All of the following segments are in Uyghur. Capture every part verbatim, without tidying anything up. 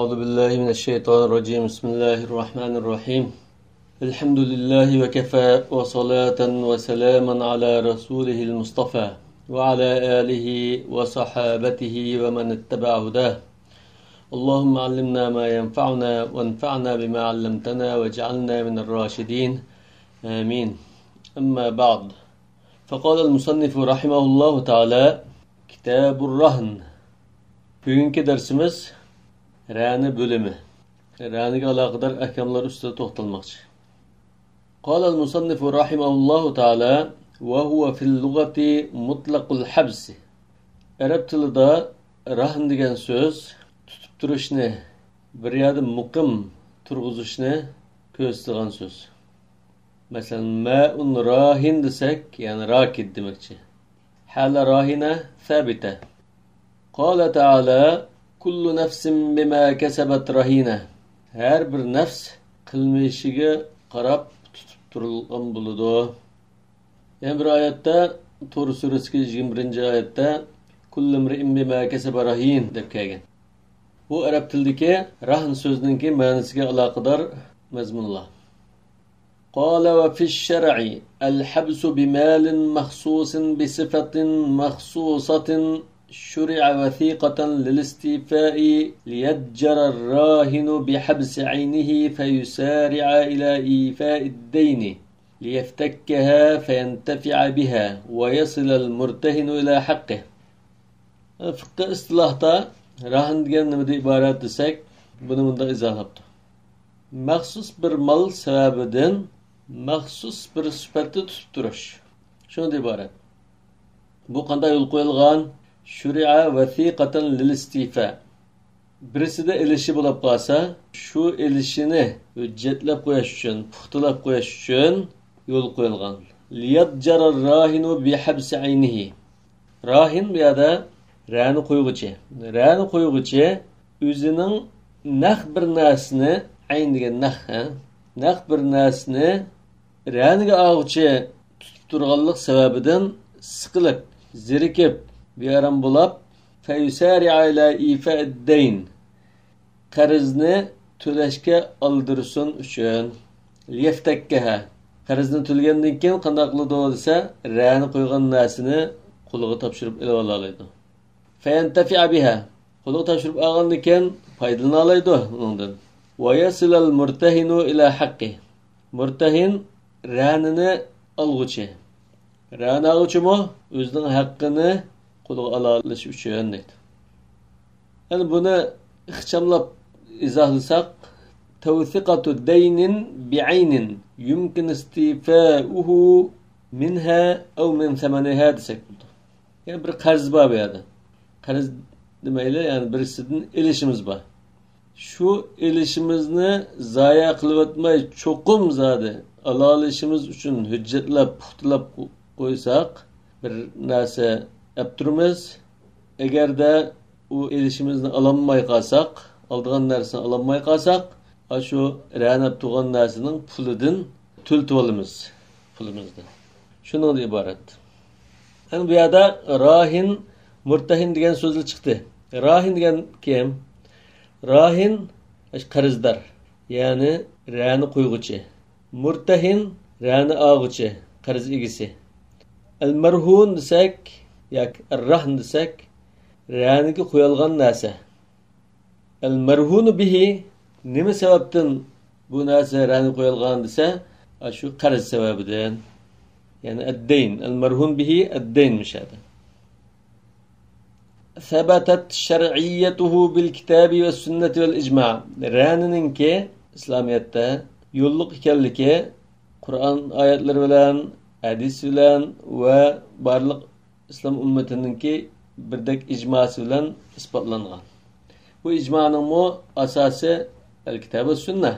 أعوذ بالله من الشيطان الرجيم. بسم الله الرحمن الرحيم. الحمد لله وكفى وصلاة وسلاما على رسوله المصطفى وعلى آله وصحابته ومن اتبع هداه. اللهم علمنا ما ينفعنا وانفعنا بما علمتنا واجعلنا من الراشدين. آمين. أما بعد. فقال المصنف رحمه الله تعالى: كتاب الرهن. بۈگۈنكى دەرسىمىز رەنە بۆلۈمى. رەنىگە ئالاقىدار ئەھكاملار ئۈستىدە توختالماقچى. قال المصنف رحمه الله تعالى: وهو في اللغة مطلق الحبس. ئەرەب تىلىدا راھىن دېگەن سۆز تۇتۇپ تۇرۇشنى، بىر يەردە مۇقىم تۇرغۇزۇشنى كۆرسىتىدىغان سۆز. مەسىلەن، ماء راهن دېسەك، يەنى راكد دېمەكچى. حال راهنة ثابتة. قال تعالى: كل نفس بما كسبت رهينة. ھەر بىر نەپس قىلمىشىگە قاراپ تۇتۇپ تۇرۇلغان بولىدۇ. يەنە بىر ئايەتتە، تور سۈرىسىدىكى يىگىرمە بىرىنچى ئايەتتە، كل امرئ بما كسب رهين دەپ كەلگەن. بۇ ئەرەب تىلىدىكى راھىن سۆزىنىڭكى مەنىسىگە ئالاقىدار مەزمۇنلار. قال: وفي الشرع الحبس بمال مخصوص بصفة مخصوصة شرع وثيقة للاستيفاء ليضجر الراهن بحبس عينه فيسارع إلى إيفاء الدين ليفتكها فينتفع بها ويصل المرتهن إلى حقه. فىقھى ئىستىلاھتا راھىن دېگەن نېمىدىن ئىبارەت دېسەك، بۇنى مۇنداق ئىزاھلاپتۇ. مەخسۇس بىر مال سەۋەبىدىن مەخسۇس بىر سۈپەتتە تۇتۇپ تۇرۇش. شۇنىڭدىن ئىبارەت. بۇ قانداق يول قويۇلغان؟ شۇرىئە ۋەسىقەتەن لىل ئىستىفا. بىرسىدە ئېلىشى بولۇپ قالسا، شۇ ئېلىشىنى ھۆججەتلەپ قويۇش ئۈچۈن، پۇختىلاپ قويۇش ئۈچۈن يول قويۇلغان. لىيەتجەرەر راھىنۇ بىھەبسى ئەينىھى. راھىن بۇ يەردە رەنە قويغۇچى. رەنە قويغۇچى ئۆزىنىڭ نەق بىر نەرسىنى، ئەين دېگەن نەق، ھە؟ نەق بىر نەرسىنى رەنىگە ئالغۇچى تۇتۇپ تۇرغانلىق سەۋەبىدىن سىقىلىپ، زېرىكىپ، بىئارام بولاپ، فەيسارىئە ئىلە ئىفائىد دەين. قەرزنى تۆلەشكە ئالدىرىسۇن ئۈچۈن. لىيەفتەككەھە. قەرزنى تۆلىگەندىن كېيىن قانداق قىلىدۇ دېسە، رەنە قويغان نەرسىنى قولىغا تاپشۇرۇپ ئېلىۋالالايدۇ. فەيەنتەفىئە بىھا. قولىغا تاپشۇرۇپ ئالغاندىن كېيىن پايدىلىنالايدۇ ئۇنىڭدىن. ۋەيەسىلەل مۇرتەھىنۇ ئىلە ھەققى. مۇرتەھىن رەنىنى ئالغۇچى. رەنە ئالغۇچىمۇ ئۆزىنىڭ ھەققىنى قولىغا ئالالىشى ئۈچۈن دەيدۇ. يەنى بۇنى ئىخچاملاپ ئىزاھلىساق، تەۋسىقەتۇ دەينىن بىئەينىن يۇمكىن ئىستىفائۇھۇ مىنھا ئەۋ مىن سەمەنىھا دېسەك بولىدۇ. يەنى بىر قەرز بار بۇ يەردە. قەرز دېمەيلى، يەنى بىرسىدىن ئېلىشىمىز بار. شۇ ئېلىشىمىزنى زايە قىلىۋەتمەي، چوقۇم زادى ئالالىشىمىز ئۈچۈن ھۆججەتلەپ، پۇختىلاپ قويساق، بىر نەرسە ئەپ تۇرىمىز. ئەگەردە ئۇ ئېلىشىمىزنى ئالالماي قالساق، ئالىدىغان نەرسىنى ئالالماي قالساق، ئاشۇ رەنە ئەپ تۇرغان نەرسىنىڭ پۇلىدىن تۆلىتىۋالىمىز، پۇلىمىزنى. شۇنىڭدىن ئىبارەت. ئەنە بۇ يەردە راھىن، مۇرتەھىن دېگەن سۆزلەر چىقتى. راھىن دېگەن كىم؟ راھىن، قەرزدار، يەنى رەنە قويغۇچى. مۇرتەھىن، رەنە ئالغۇچى، قەرز ئىگىسى. ئەل مەرھۇن دېسەك ياكى ئەر راھن دېسەك، رەنىگە قويۇلغان نەرسە. ئەل مەرھۇنۇ بىھى، نېمە سەۋەبتىن بۇ نەرسە رەنە قويۇلغان دېسە، ئاشۇ قەرز سەۋەبىدىن. يەنى ئەددەين، ئەل مەرھۇن بىھى ئەددەين مۇشۇ يەردە. ثبتت شرعيته بالكتاب والسنة والإجماع. رەنىنىڭكى ئىسلامىيەتتە يوللۇق ئىكەنلىكى قۇرئان ئايەتلىرى بىلەن، ھەدىس بىلەن ۋە بارلىق ئىسلام ئۈممىتىنىڭكى بىردەك ئىجماسى بىلەن ئىسپاتلانغان. بۇ ئىجمانىڭمۇ ئاساسى ئەل كىتاب ۋە سۈننە.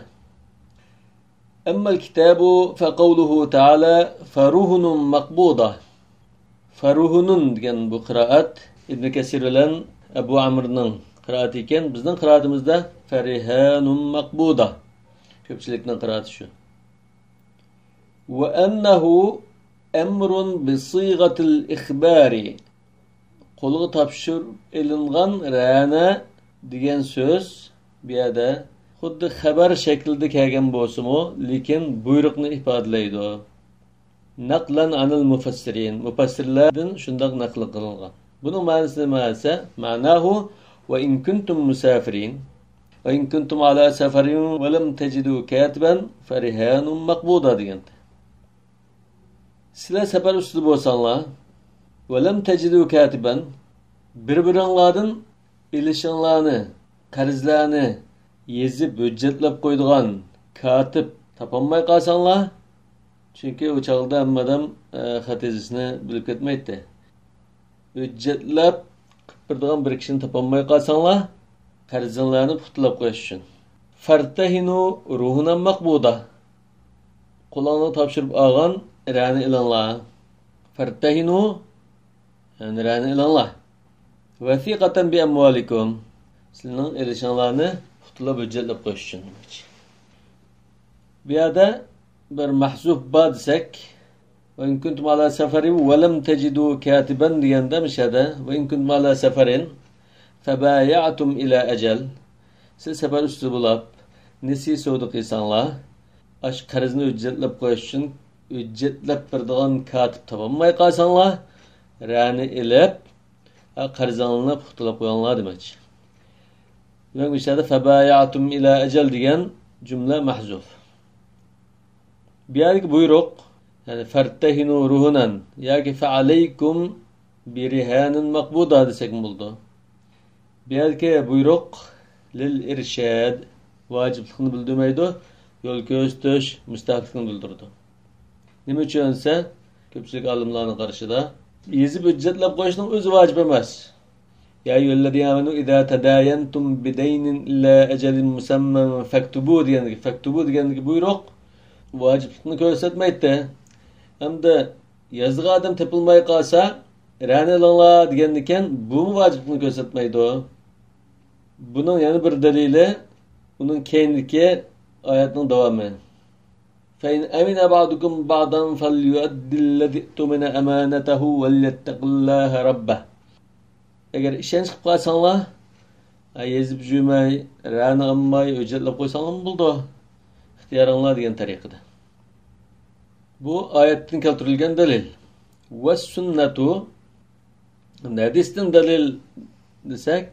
أما الكتاب فقوله تعالى: فرهن مقبوضة. فرهن دېگەن بۇ قىرائەت ئىبن كەسىر بىلەن ئەبۇ ئامىرنىڭ قىرائىتى ئىكەن. بىزنىڭ قىرائىتىمىزدا فرهان مقبوضة. كۆپچىلىكنىڭ قىرائىتى شۇ. وأنه أمر بصيغة الإخبار. قولغا تاپشۇرۇپ ئېلىنغان رەنە دېگەن سۆز بۇ يەردە خۇددى خەۋەر شەكلىدە كەلگەن بولسىمۇ، لېكىن بۇيرۇقنى ئىپادىلەيدۇ. نەقلەن ئانىل مۇفەسسىرىن، مۇپەسسىرلەردىن شۇنداق نەقىل قىلىنغان. بۇنىڭ مەنىسى نېمە دېسە، مەناھۇ، ۋە ئىن كۇنتۇم مۇسافىرىن، ۋە ئىن كۇنتۇم ئالا سەفەرىن ۋە لەم تەجىدۇ كاتىبەن فەرىھانۇن مەقبۇدا دېگەن. سىلەر سەپەر ئۈستىدە بولساڭلار، ۋە لەم تەجىدۇ كاتىبەن، بىر-بىرىڭلاردىن ئېلىشىڭلارنى، قەرزلەرنى يېزىپ ھۆججەتلەپ قويىدىغان كاتىپ تاپالماي قالساڭلار، چۈنكى ئۇ چاغدا ھەممە ئادەم، ئە، خەت يېزىشنى بىلىپ كەتمەيتتى. ھۆججەتلەپ قىلىپ بېرىدىغان بىر كىشىنى تاپالماي قالساڭلار، قەرزىڭلارنى پۇختىلاپ قويۇش ئۈچۈن. فەرتەھىنۇ رۇھۇنەن مەقبۇدا. قولۇڭلارغا تاپشۇرۇپ ئالغان رەنى ئېلىڭلار. فەرتەھىنۇ، يەنى رەنى ئېلىڭلار. ۋەسىقەتەن بىئەمۋالىكۇم. سىلەرنىڭ ئېلىشىڭلارنى پۇختىلاپ ھۆججەتلەپ قويۇش ئۈچۈن. بۇ يەردە بىر مەھزۇف بار دېسەك، ۋە ئىن كۇنتۇم ئالا سەفەرىن ۋە لەم تەجىدۇ كاتىبەن دېگەندە، مۇشۇ يەردە، ۋە ئىن كۇنتۇم ئالا سەفەرىن فەبايەئتۇم ئىلا ئەجەل. سىز سەپەر ئۈستىدە بولاپ، نېسى سودا قىلساڭلار، ئاشۇ قەرزنى ھۆججەتلەپ قويۇش ئۈچۈن ھۆججەتلەپ بېرىدىغان كاتىپ تاپالماي قالساڭلار، رەنى ئېلىپ، ھە، قەرزىڭلارنى پۇختىلاپ قويۇڭلار دېمەكچى. دېمەك، مۇشۇ يەردە فەبايەئتۇم ئىلا ئەجەل دېگەن جۈملە مەھزۇف. بۇ يەردىكى بۇيرۇق، يەنى فەرتەھىنۇ رۇھۇنەن ياكى فەئەلەيكۇم بىرىھانىن مەقبۇدا دېسەكمۇ بولىدۇ. بۇ يەردىكى بۇيرۇق لىل ئىرشاد، ۋاجىپلىقنى بىلدۈرمەيدۇ، يول كۆرسىتىش، مۇستەھەپلىكنى بىلدۈرىدۇ. نېمە ئۈچۈن دېسە، كۆپچىلىك ئالىملارنىڭ قارىشىدا يېزىپ ھۆججەتلەپ قويۇشنىڭ ئۆزى ۋاجىپ ئەمەس. يا أيها الذين آمنوا إذا تداينتم بدين إلى أجل مسمى فاكتبوا دېگەندىكى، فاكتبوا دېگەندىكى بۇيرۇق ۋاجىپلىقنى كۆرسەتمەيتتى. ھەمدە يازىدىغان ئادەم تېپىلماي قالسا، رەنە ئېلىڭلار دېگەندىكەن، بۇمۇ ۋاجىپلىقنى كۆرسەتمەيدۇ. بۇنىڭ يەنە بىر دەلىلى، ئۇنىڭ كەينىدىكى ئايەتنىڭ داۋامى. فإن أمن بعضكم بعضا فليؤد الذي اؤتمن أمانته وليتق الله ربه. ئەگەر ئىشەنچ قىلىپ قالساڭلار، ھە، يېزىپ يۈرمەي، رەنە ئالماي، ھۆججەتلەپ قويساڭلارمۇ بولىدۇ. ئىختىيارىڭلار دېگەن تەرىقىدە. بۇ ئايەتتىن كەلتۈرۈلگەن دەلىل. والسنة، ھەدىستىن دەلىل دېسەك،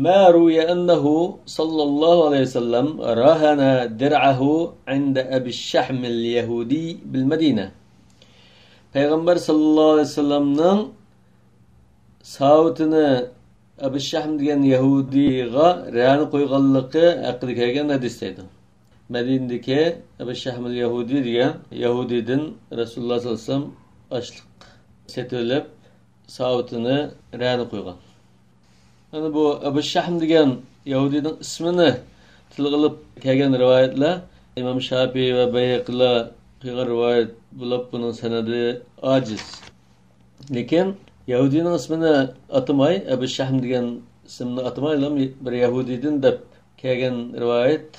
ما روي أنه صلى الله عليه وسلم رهن درعه عند أبي الشحم اليهودي بالمدينة. پەيغەمبەر ساللاللاھۇ ئەلەيھى ۋەسەللەمنىڭ ساۋۇتىنى ئەبۇ شەھم دېگەن يەھۇدىيغا رەنە قويغانلىقى ھەققىدە كەلگەن ھەدىس دەيدۇ. مەدىنىدىكى ئەبۇ شەھمىل يەھۇدىي دېگەن يەھۇدىيدىن رەسۇلۇللاھ ساللاللاھۇ ئەلەيھى ۋەسەللەم ئاشلىق سېتىۋېلىپ، ساۋۇتىنى رەنە قويغان. يەنى بۇ ئەبۇ شەھم دېگەن يەھۇدىينىڭ ئىسمىنى تىلغا ئېلىپ كەلگەن رىۋايەتلەر ئىمام شاپىئىي ۋە بەيھەقىلەر قىلغان رىۋايەت بولۇپ، بۇنىڭ سەنەدى ئاجىز. لېكىن يەھۇدىينىڭ ئىسمىنى ئاتىماي، ئەبۇ شەھم دېگەن ئىسىمنى ئاتىماي، بىر يەھۇدىيدىن دەپ كەلگەن رىۋايەت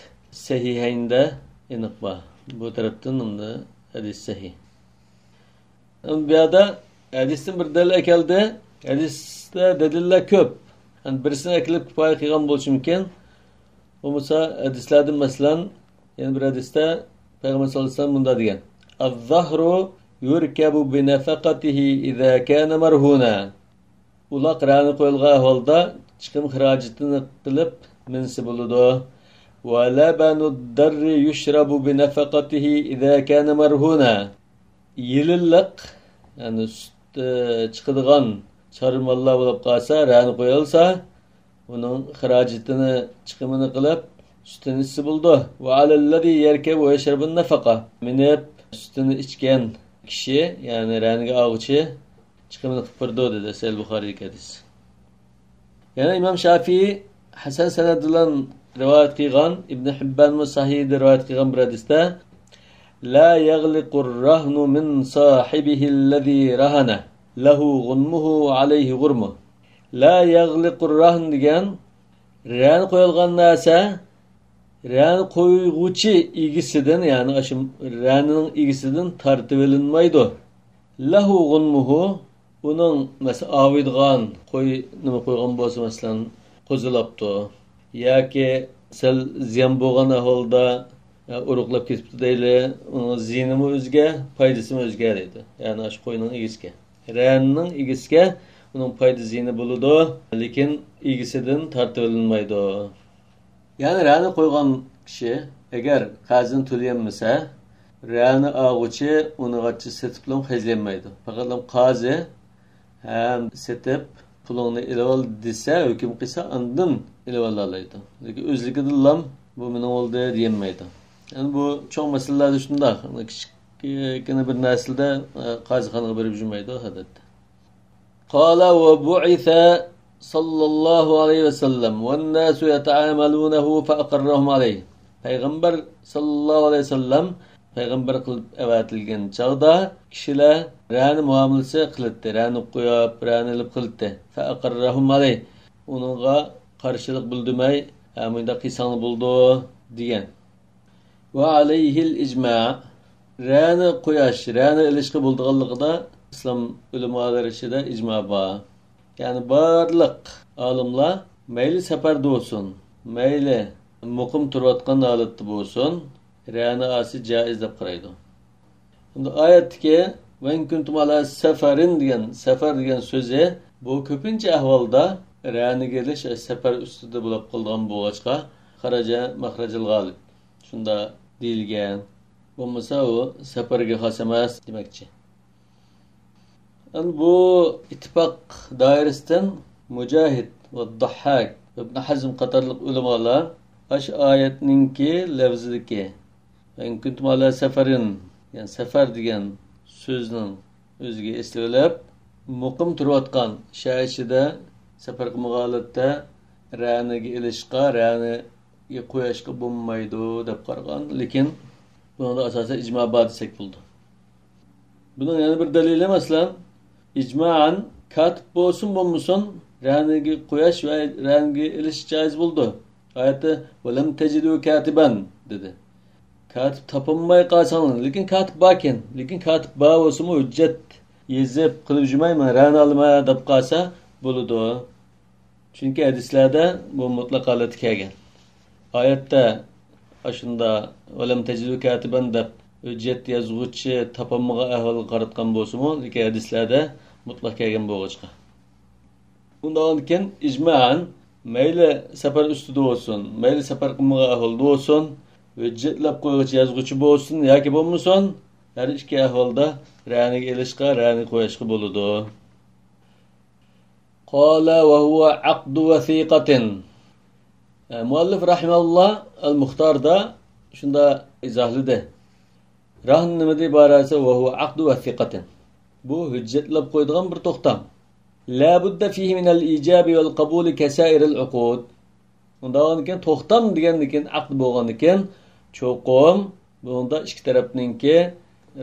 سەھىھەيندە ئېنىق بار. بۇ تەرەپتىن ئۇندا ھەدىس سەھىھ. بۇ يەردە ھەدىستىن بىر دەلىل ئەكەلدى. ھەدىستە دەلىللەر كۆپ. يەنى بىرسىنى ئەكېلىپ كۇپايە قىلغان بولۇشى مۇمكىن. بولمىسا ھەدىسلەردىن، مەسىلەن، يەنە بىر ھەدىستە پەيغەمبەر ساللاللاھۇ ئەلەيھى ۋەسەللەم مۇنداق دېگەن: الظهر يركب بنفقته إذا كان مرهونا. ئۇلاق رەنە قويۇلغان ئەھۋالدا چىقىم خىراجىتىنى قىلىپ مىنسە بولىدۇ. ولبن الضر يشرب بنفقته إذا كان مرهونا. يېلىنلىق، يەنى سۈت، ئى، چىقىدىغان چارۋا ماللار بولۇپ قالسا، رەنە قويۇلسا، ئۇنىڭ خىراجىتىنى، چىقىمىنى قىلىپ، سۈتىنى ئىچسە بولىدۇ. وعلى الذي يركب ويشرب النفقة. مىنىپ سۈتىنى ئىچكەن كىشى، يەنى رەنىگە ئالغۇچى، چىقىمىنى قىلىپ بېرىدۇ، دېدى. سەھىھ بۇخارىدىكى ھەدىس. يەنە ئىمام شافىئىي ھەسەن سەنەد بىلەن رىۋايەت قىلغان، ئىبن ھىببانمۇ سەھىھىدە رىۋايەت قىلغان بىر ھەدىستە، لا يغلق الرهن من صاحبه الذي رهنه له غنمه وعليه غرمه. لا يغلق الرهن دېگەن، رەنە قويۇلغان نەرسە رەنە قويغۇچى ئىگىسىدىن، يەنى ئاشۇ رەنىنىڭ ئىگىسىدىن تارتىۋېلىنمايدۇ. له غنمه، ئۇنىڭ، مەسىلەن، ئاۋۇيدىغان قوي نېمە قويغان بولسا، مەسىلەن، قوزىلاپتۇ. ياكى سەل زىيان بولغان ئەھۋالدا، ئە، ئورۇقلاپ كېتىپتۇ دەيلى، ئۇنىڭ زىيىنىمۇ ئۆزگە، پايدىسىمۇ ئۆزگە دەيدۇ. يەنى ئاشۇ قوينىڭ ئىگىسىگە. رەنىنىڭ ئىگىسىگە ئۇنىڭ پايدا زىيىنى بولىدۇ، لېكىن ئىگىسىدىن تارتىۋېلىنمايدۇ. يەنى رەنە قويغان كىشى ئەگەر قەرزىنى تۆلىيەلمىسە، رەنە ئالغۇچى ئۇنىغاچە سېتىپلا خەجلىيەلمەيدۇ. پەقەتلا قازى ھەم سېتىپ، پۇلۇڭنى ئېلىۋال دېسە، ھۆكۈم قىلسا، ئاندىن ئېلىۋالالايدۇ. لېكىن ئۆزلۈكىدىنلا بۇ مېنىڭ بولدى دېيەلمەيدۇ. يەنى بۇ چوڭ مەسىلىلەردە شۇنداق. كىچىككىنە بىر نەرسىدە، ئە، قازىخانىغا بېرىپ يۈرمەيدۇ ئادەتتە. قال وبعث صلى الله عليه وسلم والناس يتعاملونه فأقرهم عليه. پەيغەمبەر ساللاللاھۇ ئەلەيھى ۋەسەللەم پەيغەمبەر قىلىپ ئەۋەتىلگەن چاغدا كىشىلەر رەنە مۇئامىلىسى قىلاتتى، رەنە قويۇپ، رەنە ئېلىپ قىلاتتى. فأقرهم عليه. ئۇنىڭغا قارشىلىق بىلدۈرمەي، ھە، مۇنداق قىلساڭلار بولىدۇ دېگەن. وعليه الإجماع. رەنە قويۇش، رەنە ئېلىشقا بولىدىغانلىقىدا ئىسلام ئۆلىمالىرى ئىچىدە ئىجما بار. يەنى بارلىق ئالىملار مەيلى سەپەردە بولسۇن، مەيلى مۇقىم تۇرۇۋاتقان ھالەتتە بولسۇن، رەنە ئالسا جائىز دەپ قارايدۇ. ئەمدى ئايەتتىكى «وإن كنتم على سفر» دېگەن، سەفەر دېگەن سۆزى، بۇ كۆپىنچە ئەھۋالدا رەنىگە ئېلىش سەپەر ئۈستىدە بولۇپ قالىدىغان بولغاچقا، خەرەجە مەخرەجىل غالىب. شۇنداق دېيىلگەن. بولمىسا، ئۇ سەپەرگە خاس ئەمەس دېمەكچى. ئەمدى بۇ ئىتتىپاق دائىرىسىدىن مۇجاھىد ۋە داھھاك، ئىبن ھەزم قاتارلىق ئۆلىمالار ئاشۇ ئايەتنىڭكى لەۋزىدىكى «وإن كنتم على سفر»، يەنى سەپەر دېگەن سۆزنىڭ ئۆزىگە ئېسىلىۋېلىپ، مۇقىم تۇرۇۋاتقان شەھەر ئىچىدە سەپەر قىلمىغان ھالەتتە رەنىگە ئېلىشقا، رەنىگە قويۇشقا بولمايدۇ دەپ قارىغان. لېكىن بۇنىڭدا ئاساسەن ئىجما بار دېسەك بولىدۇ. بۇنىڭ يەنە بىر دەلىلى، مەسىلەن، ئىجمائەن كاتىپ بولسۇن بولمىسۇن، رەنىگە قويۇش ۋە رەنىگە ئېلىش جائىز بولىدۇ. ئايەتتە «ولم تجدوا كاتبا» دېدى. كاتىپ تاپالماي قالساڭلار، لېكىن كاتىپ باركەن، لېكىن كاتىپ بار بولسىمۇ ھۆججەت يېزىپ قىلىپ يۈرمەي، مەن رەنە ئالىمەن دەپ قالسا بولىدۇ. چۈنكى ھەدىسلەردە بۇ مۇتلەق ھالەتتە كەلگەن. ئايەتتە ئاشۇندا «ولم تجدوا كاتبا» دەپ ھۆججەت يازغۇچى تاپالمىغان ئەھۋالغا قاراتقان بولسىمۇ، لېكىن ھەدىسلەردە مۇتلەق كەلگەن بولغاچقا. ئۇنداقتىن كېيىن ئىجمائەن مەيلى سەپەر ئۈستىدە بولسۇن، مەيلى سەپەر قىلمىغان ئەھۋالدا بولسۇن، ھۆججەتلەپ قويغۇچى يازغۇچى بولسۇن ياكى بولمىسۇن، ھەر ئىككى ئەھۋالدا رەنىگە ئېلىشقا، رەنىگە قويۇشقا بولىدۇ. قال وهو عقد وثيقة. ئە، مۇئەللىف رەھىمەھۇللا ئەل مۇختاردا شۇنداق ئىزاھلىدى. رەھىن نېمىدىن ئىبارەت دېسە، وهو عقد وثيقة. بۇ ھۆججەتلەپ قويىدىغان بىر توختام. لا بد فيه من الإيجاب والقبول كسائر العقود. ئۇنداقتىن كېيىن توختام دېگەندىن كېيىن، ئەقد بولغاندىن كېيىن، چوقۇم بۇنىڭدا ئىككى تەرەپنىڭكى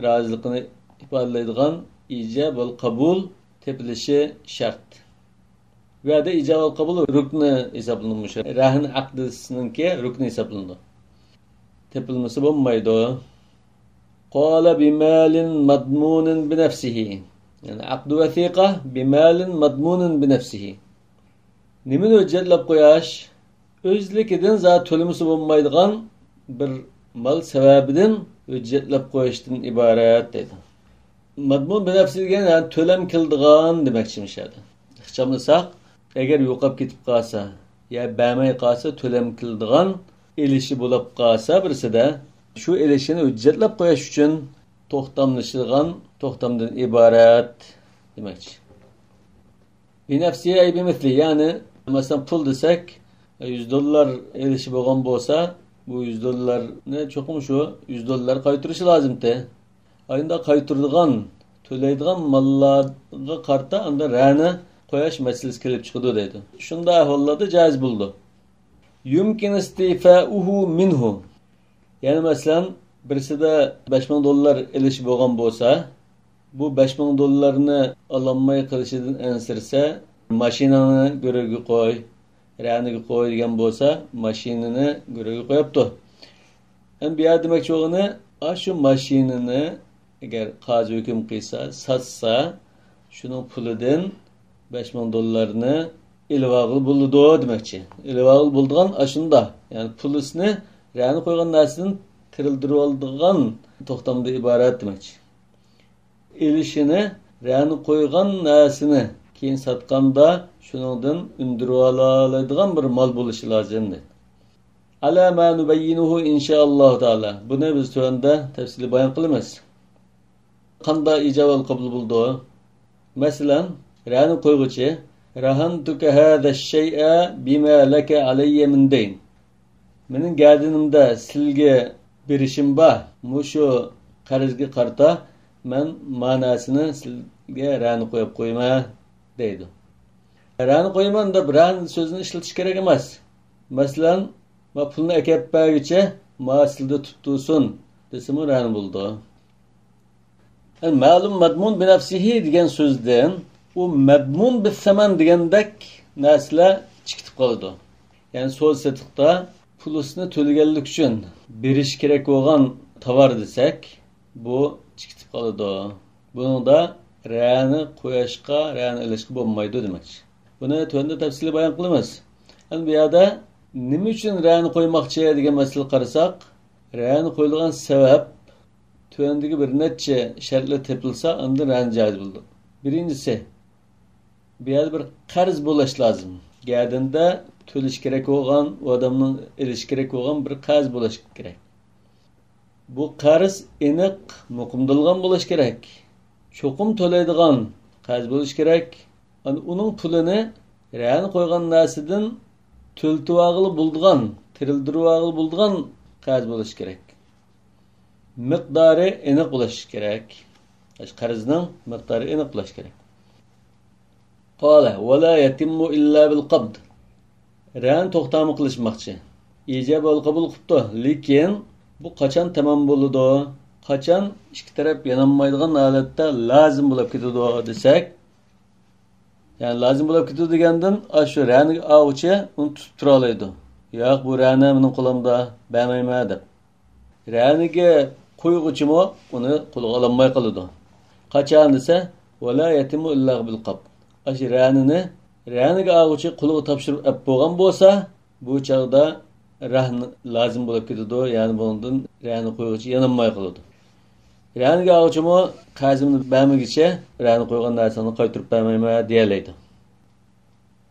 رازىلىقىنى ئىپادىلەيدىغان ئىجاب ۋە قەبۇل تېپىلىشى شەرت. بۇ يەردە ئىجاب ۋە قەبۇل رۇكنى ھېسابلىنىدۇ. مۇشۇ رەھىن ئەقدىسىنىڭكى رۇكنى ھېسابلىنىدۇ. تېپىلمىسا بولمايدۇ. قال بمال مضمون بنفسه. يەنى عقد وثيقة بمال مضمون بنفسه. نېمىنى ھۆججەتلەپ قويۇش؟ ئۆزلۈكىدىن زادى تۆلىمىسە بولمايدىغان بىر مال سەۋەبىدىن ھۆججەتلەپ قويۇشتىن ئىبارەت دەيدۇ. مەزمۇن بىنەفسى دېگەن، يەنى تۆلەم كېلىدىغان دېمەكچى مۇشۇ يەردە. ئىخچاملىساق، ئەگەر يوقاپ كېتىپ قالسا يا بەرمەي قالسا، تۆلەم كېلىدىغان ئېلىشى بولۇپ قالسا بىرسىدە، شۇ ئېلىشىنى ھۆججەتلەپ قويۇش ئۈچۈن توختاملىشىدىغان توختامدىن ئىبارەت دېمەكچى. بىنەفسى ئەي بىمىسلى، يەنى، مەسىلەن، پۇل دېسەك، يۈز دوللار ئېلىشى بولغان بولسا، بۇ يۈز دوللارنى چوقۇم شۇ يۈز دوللار قايتۇرۇشى لازىمتى. ئاينىدا قايتۇرىدىغان، تۆلەيدىغان ماللارغا قارىتا ئاندا رەنە قويۇش مەسىلىسى كېلىپ چىقىدۇ دەيدۇ. شۇنداق ئەھۋاللاردا جائىز بولىدۇ. يۇمكىن ئىستىفاؤۇھۇ مىنھۇ. يەنى مەسىلەن، بىرسىدە بەش مىڭ دوللار ئېلىشى بولغان بولسا، بۇ بەش مىڭ دوللارنى ئالالماي قېلىشىدىن ئەنسىرىسە، ماشىناڭنى گۆرۈگە قوي، رەنىگە قوي دېگەن بولسا، ماشىنىنى گۆرۈگە قويۇپتۇ. ئەمدى بۇ يەردە دېمەكچى بولغىنى، ئاشۇ ماشىنىنى ئەگەر قازى ھۆكۈم قىلسا، ساتسا، شۇنىڭ پۇلىدىن بەش مىڭ دوللارنى ئېلىۋالغىلى بولىدۇ دېمەكچى. ئېلىۋالغىلى بولىدىغان ئاشۇنداق، يەنى پۇلىسىنى رەنە قويغان نەرسىدىن تىرىلدۈرۈۋالىدىغان توختامدىن ئىبارەت دېمەكچى. ئېلىشىنى، رەنە قويغان نەرسىنى كېيىن ساتقاندا شۇنىڭدىن ئۈندۈرۈۋالالايدىغان بىر مال بولۇشى لازىم دەيدۇ. على ما نبينه إن شاء الله تعالى. بۇنى بىز تۆۋەندە تەپسىلىي بايان قىلىمىز. قانداق ئىجاب ئال قوبۇل بولىدۇ؟ مەسىلەن، رەنە قويغۇچى، رهنتك هذا الشيء بما لك علي من دين. مېنىڭ گەدىنىمدە سىلگە بېرىشىم بار، مۇشۇ قەرزگە قارىتا مەن ما نەرسىنى سىلگە رەنە قويۇپ قويىمەن، دەيدۇ. رەنە قويىمەن دەپ رەنە سۆزىنى ئىشلىتىش كېرەك ئەمەس. مەسىلەن، ما پۇلنى ئەكەپ بەرگۈچە ما سىلدە تۇتۇپ تۇرسۇن دېسىمۇ رەنە بولىدۇ. يەنى مالٌ مضمون بنفسه دېگەن سۆزدىن ئۇ مەدمۇن بىسسەمەن دېگەندەك نەرسىلەر چىقىپ قالىدۇ. يەنى سودا سېتىقتا پۇلىسىنى تۆلىگەنلىك ئۈچۈن بېرىش كېرەك بولغان تاۋار دېسەك، بۇ چىقىپ قالىدۇ. بۇنىڭدا رەنە قويۇشقا، رەنە ئېلىشقا بولمايدۇ دېمەكچى. بۇنى تۆۋەندە تەپسىلىي بايان قىلىمىز. ئەمدى بۇ يەردە نېمە ئۈچۈن رەنە قويماقچى دېگەن مەسىلىگە قارىساق، رەنە قويۇلغان سەۋەب تۆۋەندىكى بىر نەچچە شەرتلەر تېپىلسا، ئاندىن رەنە جايىز بولىدۇ. بىرىنچىسى، بۇ يەردە بىر قەرز بولۇش لازىم. گەدىنىدە تۆلىشى كېرەك بولغان، ئۇ ئادەمنىڭ ئېلىشى كېرەك بولغان بىر قەرز بولۇش كېرەك. بۇ قەرز ئېنىق، مۇقىمدىلغان بولۇش كېرەك. چوقۇم تۆلەيدىغان قەرز بولۇش كېرەك. ئەنە ئۇنىڭ پۇلىنى رەنە قويغان نەرسىدىن تۆلىتىۋالغىلى بولىدىغان، تىرىلدۈرۈۋالغىلى بولىدىغان قەرز بولۇشى كېرەك. مىقدارى ئېنىق بولۇشى كېرەك. قەرزنىڭ مىقدارى ئېنىق بولۇشى كېرەك. قال: ولا يتم إلا بالقبض. رەنە توختامى قىلىشماقچى. ئىجاب ئال قوبۇل قىپتۇ، لېكىن بۇ قاچان تامام بولىدۇ؟ قاچان ئىككى تەرەپ يانالمايدىغان ھالەتتە لازىم بولۇپ كېتىدۇ دېسەك، يەنى لازىم بولۇپ كېتىدۇ دېگەندىن، ئاشۇ رەنىگە ئالغۇچى ئۇنى تۇتۇپ تۇرالايدۇ. ياق، بۇ رەنە مېنىڭ قولۇمدا، بەرمەيمەن دەپ. رەنىگە قويغۇچىمۇ ئۇنى قولىغا ئالالماي قالىدۇ. قاچان دېسە، ولا يتم إلا بالقبض. ئاشۇ رەنىنى رەنىگە ئالغۇچى قولىغا تاپشۇرۇپ ئەپ بولغان بولسا، بۇ چاغدا رەھن لازىم بولۇپ كېتىدۇ، يەنى بۇنىڭدىن رەنە قويغۇچى يانالماي قالىدۇ. رەنىگە ئالغۇچىمۇ قەرزىمنى بەرمىگۈچە رەنە قويغان نەرسەڭنى قايتۇرۇپ بەرمەيمەن دېيەلەيدۇ.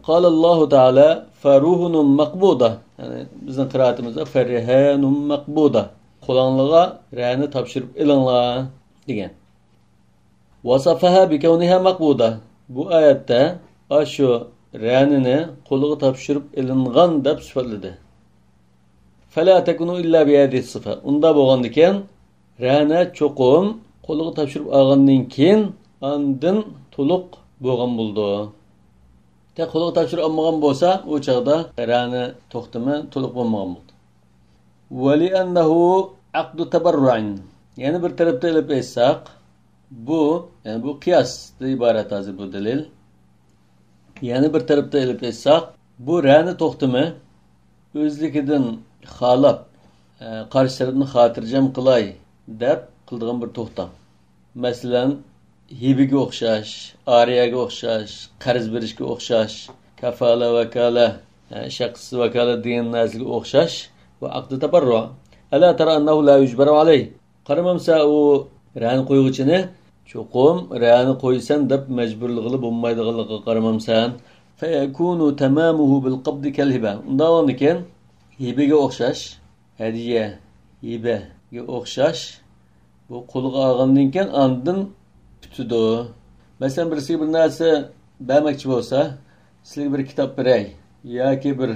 قال الله تعالى: فرهن مقبوضة. يەنى بىزنىڭ قىرائىتىمىزدا فرهان مقبوضة. قولۇڭلارغا رەنە تاپشۇرۇپ ئېلىڭلار دېگەن. وصفها بكونها مقبوضة. بۇ ئايەتتە ئاشۇ رەنىنى قولىغا تاپشۇرۇپ ئېلىنغان دەپ سۈپەتلىدى. فلا تكون إلا بهذه الصفة. ئۇنداق بولغاندىكىن، رەنە چوقۇم قولىغا تاپشۇرۇپ ئالغاندىن كېيىن، ئاندىن تولۇق بولغان بولىدۇ. تېخى قولىغا تاپشۇرۇپ ئالمىغان بولسا، ئۇ چاغدا رەنە توختىمى تولۇق بولمىغان بولىدۇ. ولأنه عقد تبرع. يەنە بىر تەرەپتە ئېلىپ ئېيتساق، بۇ، يەنى بۇ قىياستىن ئىبارەت ھازىر بۇ دەلىل. يەنە بىر تەرەپتە ئېلىپ ئېيتساق، بۇ رەنە توختىمى ئۆزلۈكىدىن خالاپ، ئە، قارشى تەرەپنى خاتىرجەم قىلاي دەپ قىلىدىغان بىر توختام. مەسىلەن، ھىبىگە ئوخشاش، ئارىيەگە ئوخشاش، قەرز بېرىشكە ئوخشاش، كافالە، ۋاكالە، ئە، شەخس ۋاكالە دېگەن نەرسىگە ئوخشاش. وعقد تبرع. ألا ترى أنه لا يجبر عليه. قارىمامسەن ئۇ رەنە قويغۇچىنى، چوقۇم رەنە قويىسەن دەپ مەجبۇرلىغىلى بولمايدىغانلىقىغا قارىمامسەن. فيكون تمامه بالقبض كالهبة. ئۇنداق بولغاندىكىن، ھىبىگە ئوخشاش، ھەدىيە، ھىبەگە ئوخشاش، بۇ قولىغا ئالغاندىن كېيىن ئاندىن پۈتىدۇ. مەسىلەن، بىرسىگە بىر نەرسە بەرمەكچى بولسا، سىلىگە بىر كىتاب بېرەي ياكى بىر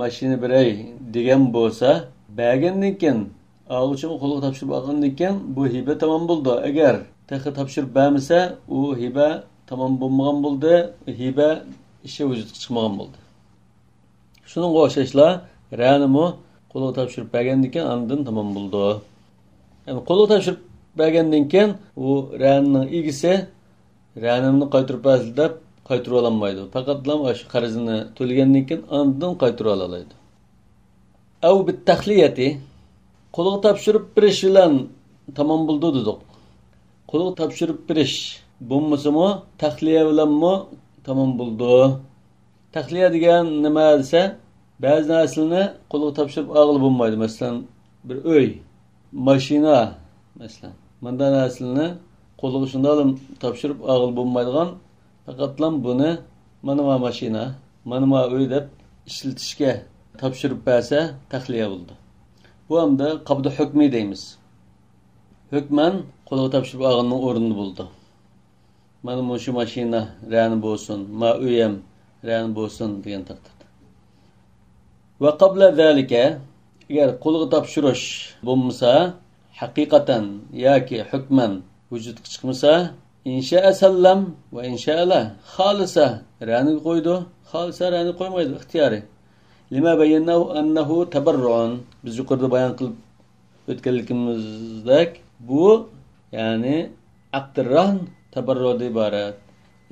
ماشىنا بېرەي دېگەن بولسا، بەرگەندىن كېيىن، ئالغۇچىغا قولىغا تاپشۇرۇپ ئالغاندىن كېيىن بۇ ھىبە تامام بولىدۇ. ئەگەر تېخى تاپشۇرۇپ بەرمىسە، ئۇ ھىبە تامام بولمىغان بولدى، ھىبە ئىشى ۋۇجۇدقا چىقمىغان بولدى. شۇنىڭغا ئوخشاشلا، رەنىمۇ قولىغا تاپشۇرۇپ بەرگەندىن كېيىن ئاندىن تامام بولىدۇ. يەنى قولىغا تاپشۇرۇپ بەرگەندىن كېيىن ئۇ رەنىنىڭ ئىگىسى رەنىمنى قايتۇرۇپ بەرسىلە دەپ قايتۇرۇۋالالمايدۇ. پەقەتلا ئاشۇ قەرزىنى تۆلىگەندىن كېيىن ئاندىن قايتۇرۇۋالالايدۇ. ئەۋ بىتتەخلىيەتى، قولىغا تاپشۇرۇپ بېرىش بىلەن تامام بولىدۇ دېدۇق. قولىغا تاپشۇرۇپ بېرىش بولمىسىمۇ، تەخلىيە بىلەنمۇ تامام بولىدۇ. تەخلىيە دېگەن نېمە دېسە، بەزى نەرسىلەرنى قولغا تاپشۇرۇپ ئالغىلى بولمايدۇ. مەسىلەن، بىر ئۆي، ماشىنا، مەسىلەن. مۇنداق نەرسىلەرنى قولغا شۇنداقلا تاپشۇرۇپ ئالغىلى بولمايدىغان، پەقەتلا بۇنى مانا ما ماشىنا، مانا ما ئۆي دەپ ئىشلىتىشكە تاپشۇرۇپ بەرسە تەخلىيە بولىدۇ. بۇ ئەمدى قابض ھۆكمى دەيمىز. ھۆكمەن قولغا تاپشۇرۇپ ئالغاننىڭ ئورنىدا بولىدۇ. مانا مۇشۇ ماشىنا رەنە بولسۇن، ما ئۆيەم رەنە بولسۇن دېگەن تەقدىردە. ۋە قابلە زالىكە، ئەگەر قولغا تاپشۇرۇش بولمىسا، ھەقىقەتەن ياكى ھۆكمەن ۋۇجۇدقا چىقمىسا، ئىنشائە سەللەم ۋە ئىنشائە لا، خالىسا رەنىگە قويىدۇ، خالىسا رەنىگە قويمايدۇ، ئىختىيارىي. لما بيناه أنه تبرع، بىز يۇقىرىدا بايان قىلىپ ئۆتكەنلىكىمىزدەك، بۇ، يەنى، ئەقدىررەھن تەبەررۇئدىن ئىبارەت.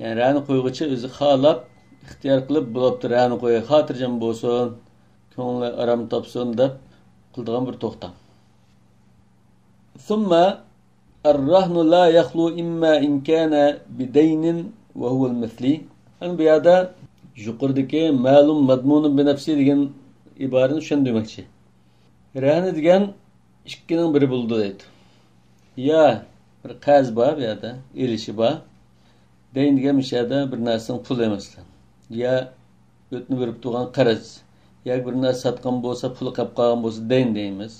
يەنى رەنە قويغۇچى ئۆزى خالاپ، ئىختىيار قىلىپ، بوپتۇ، رەنە قوياي، خاتىرجەم بولسۇن، كۆڭلى ئارام تاپسۇن دەپ قىلىدىغان بىر توختام. ثم الرهن لا يخلو إما إن كان بدين وهو المثلي. ئەنە بۇ يەردە يۇقىرىدىكى مالٌ مضمونٌ بنفسه دېگەن ئىبارىنى چۈشەندۈرمەكچى. رەھنە دېگەن ئىككىنىڭ بىرى بولىدۇ دەيدۇ. يا بىر قەرز بار بۇ يەردە، ئېلىشى بار. دەين دېگەن مۇشۇ يەردە بىر نەرسىنىڭ پۇلى، مەسىلەن. يا ئۆتنە بېرىپ تۇرغان قەرز. ياكى بىر نەرسە ساتقان بولسا، پۇلى قېلىپ قالغان بولسا، دەين دەيمىز.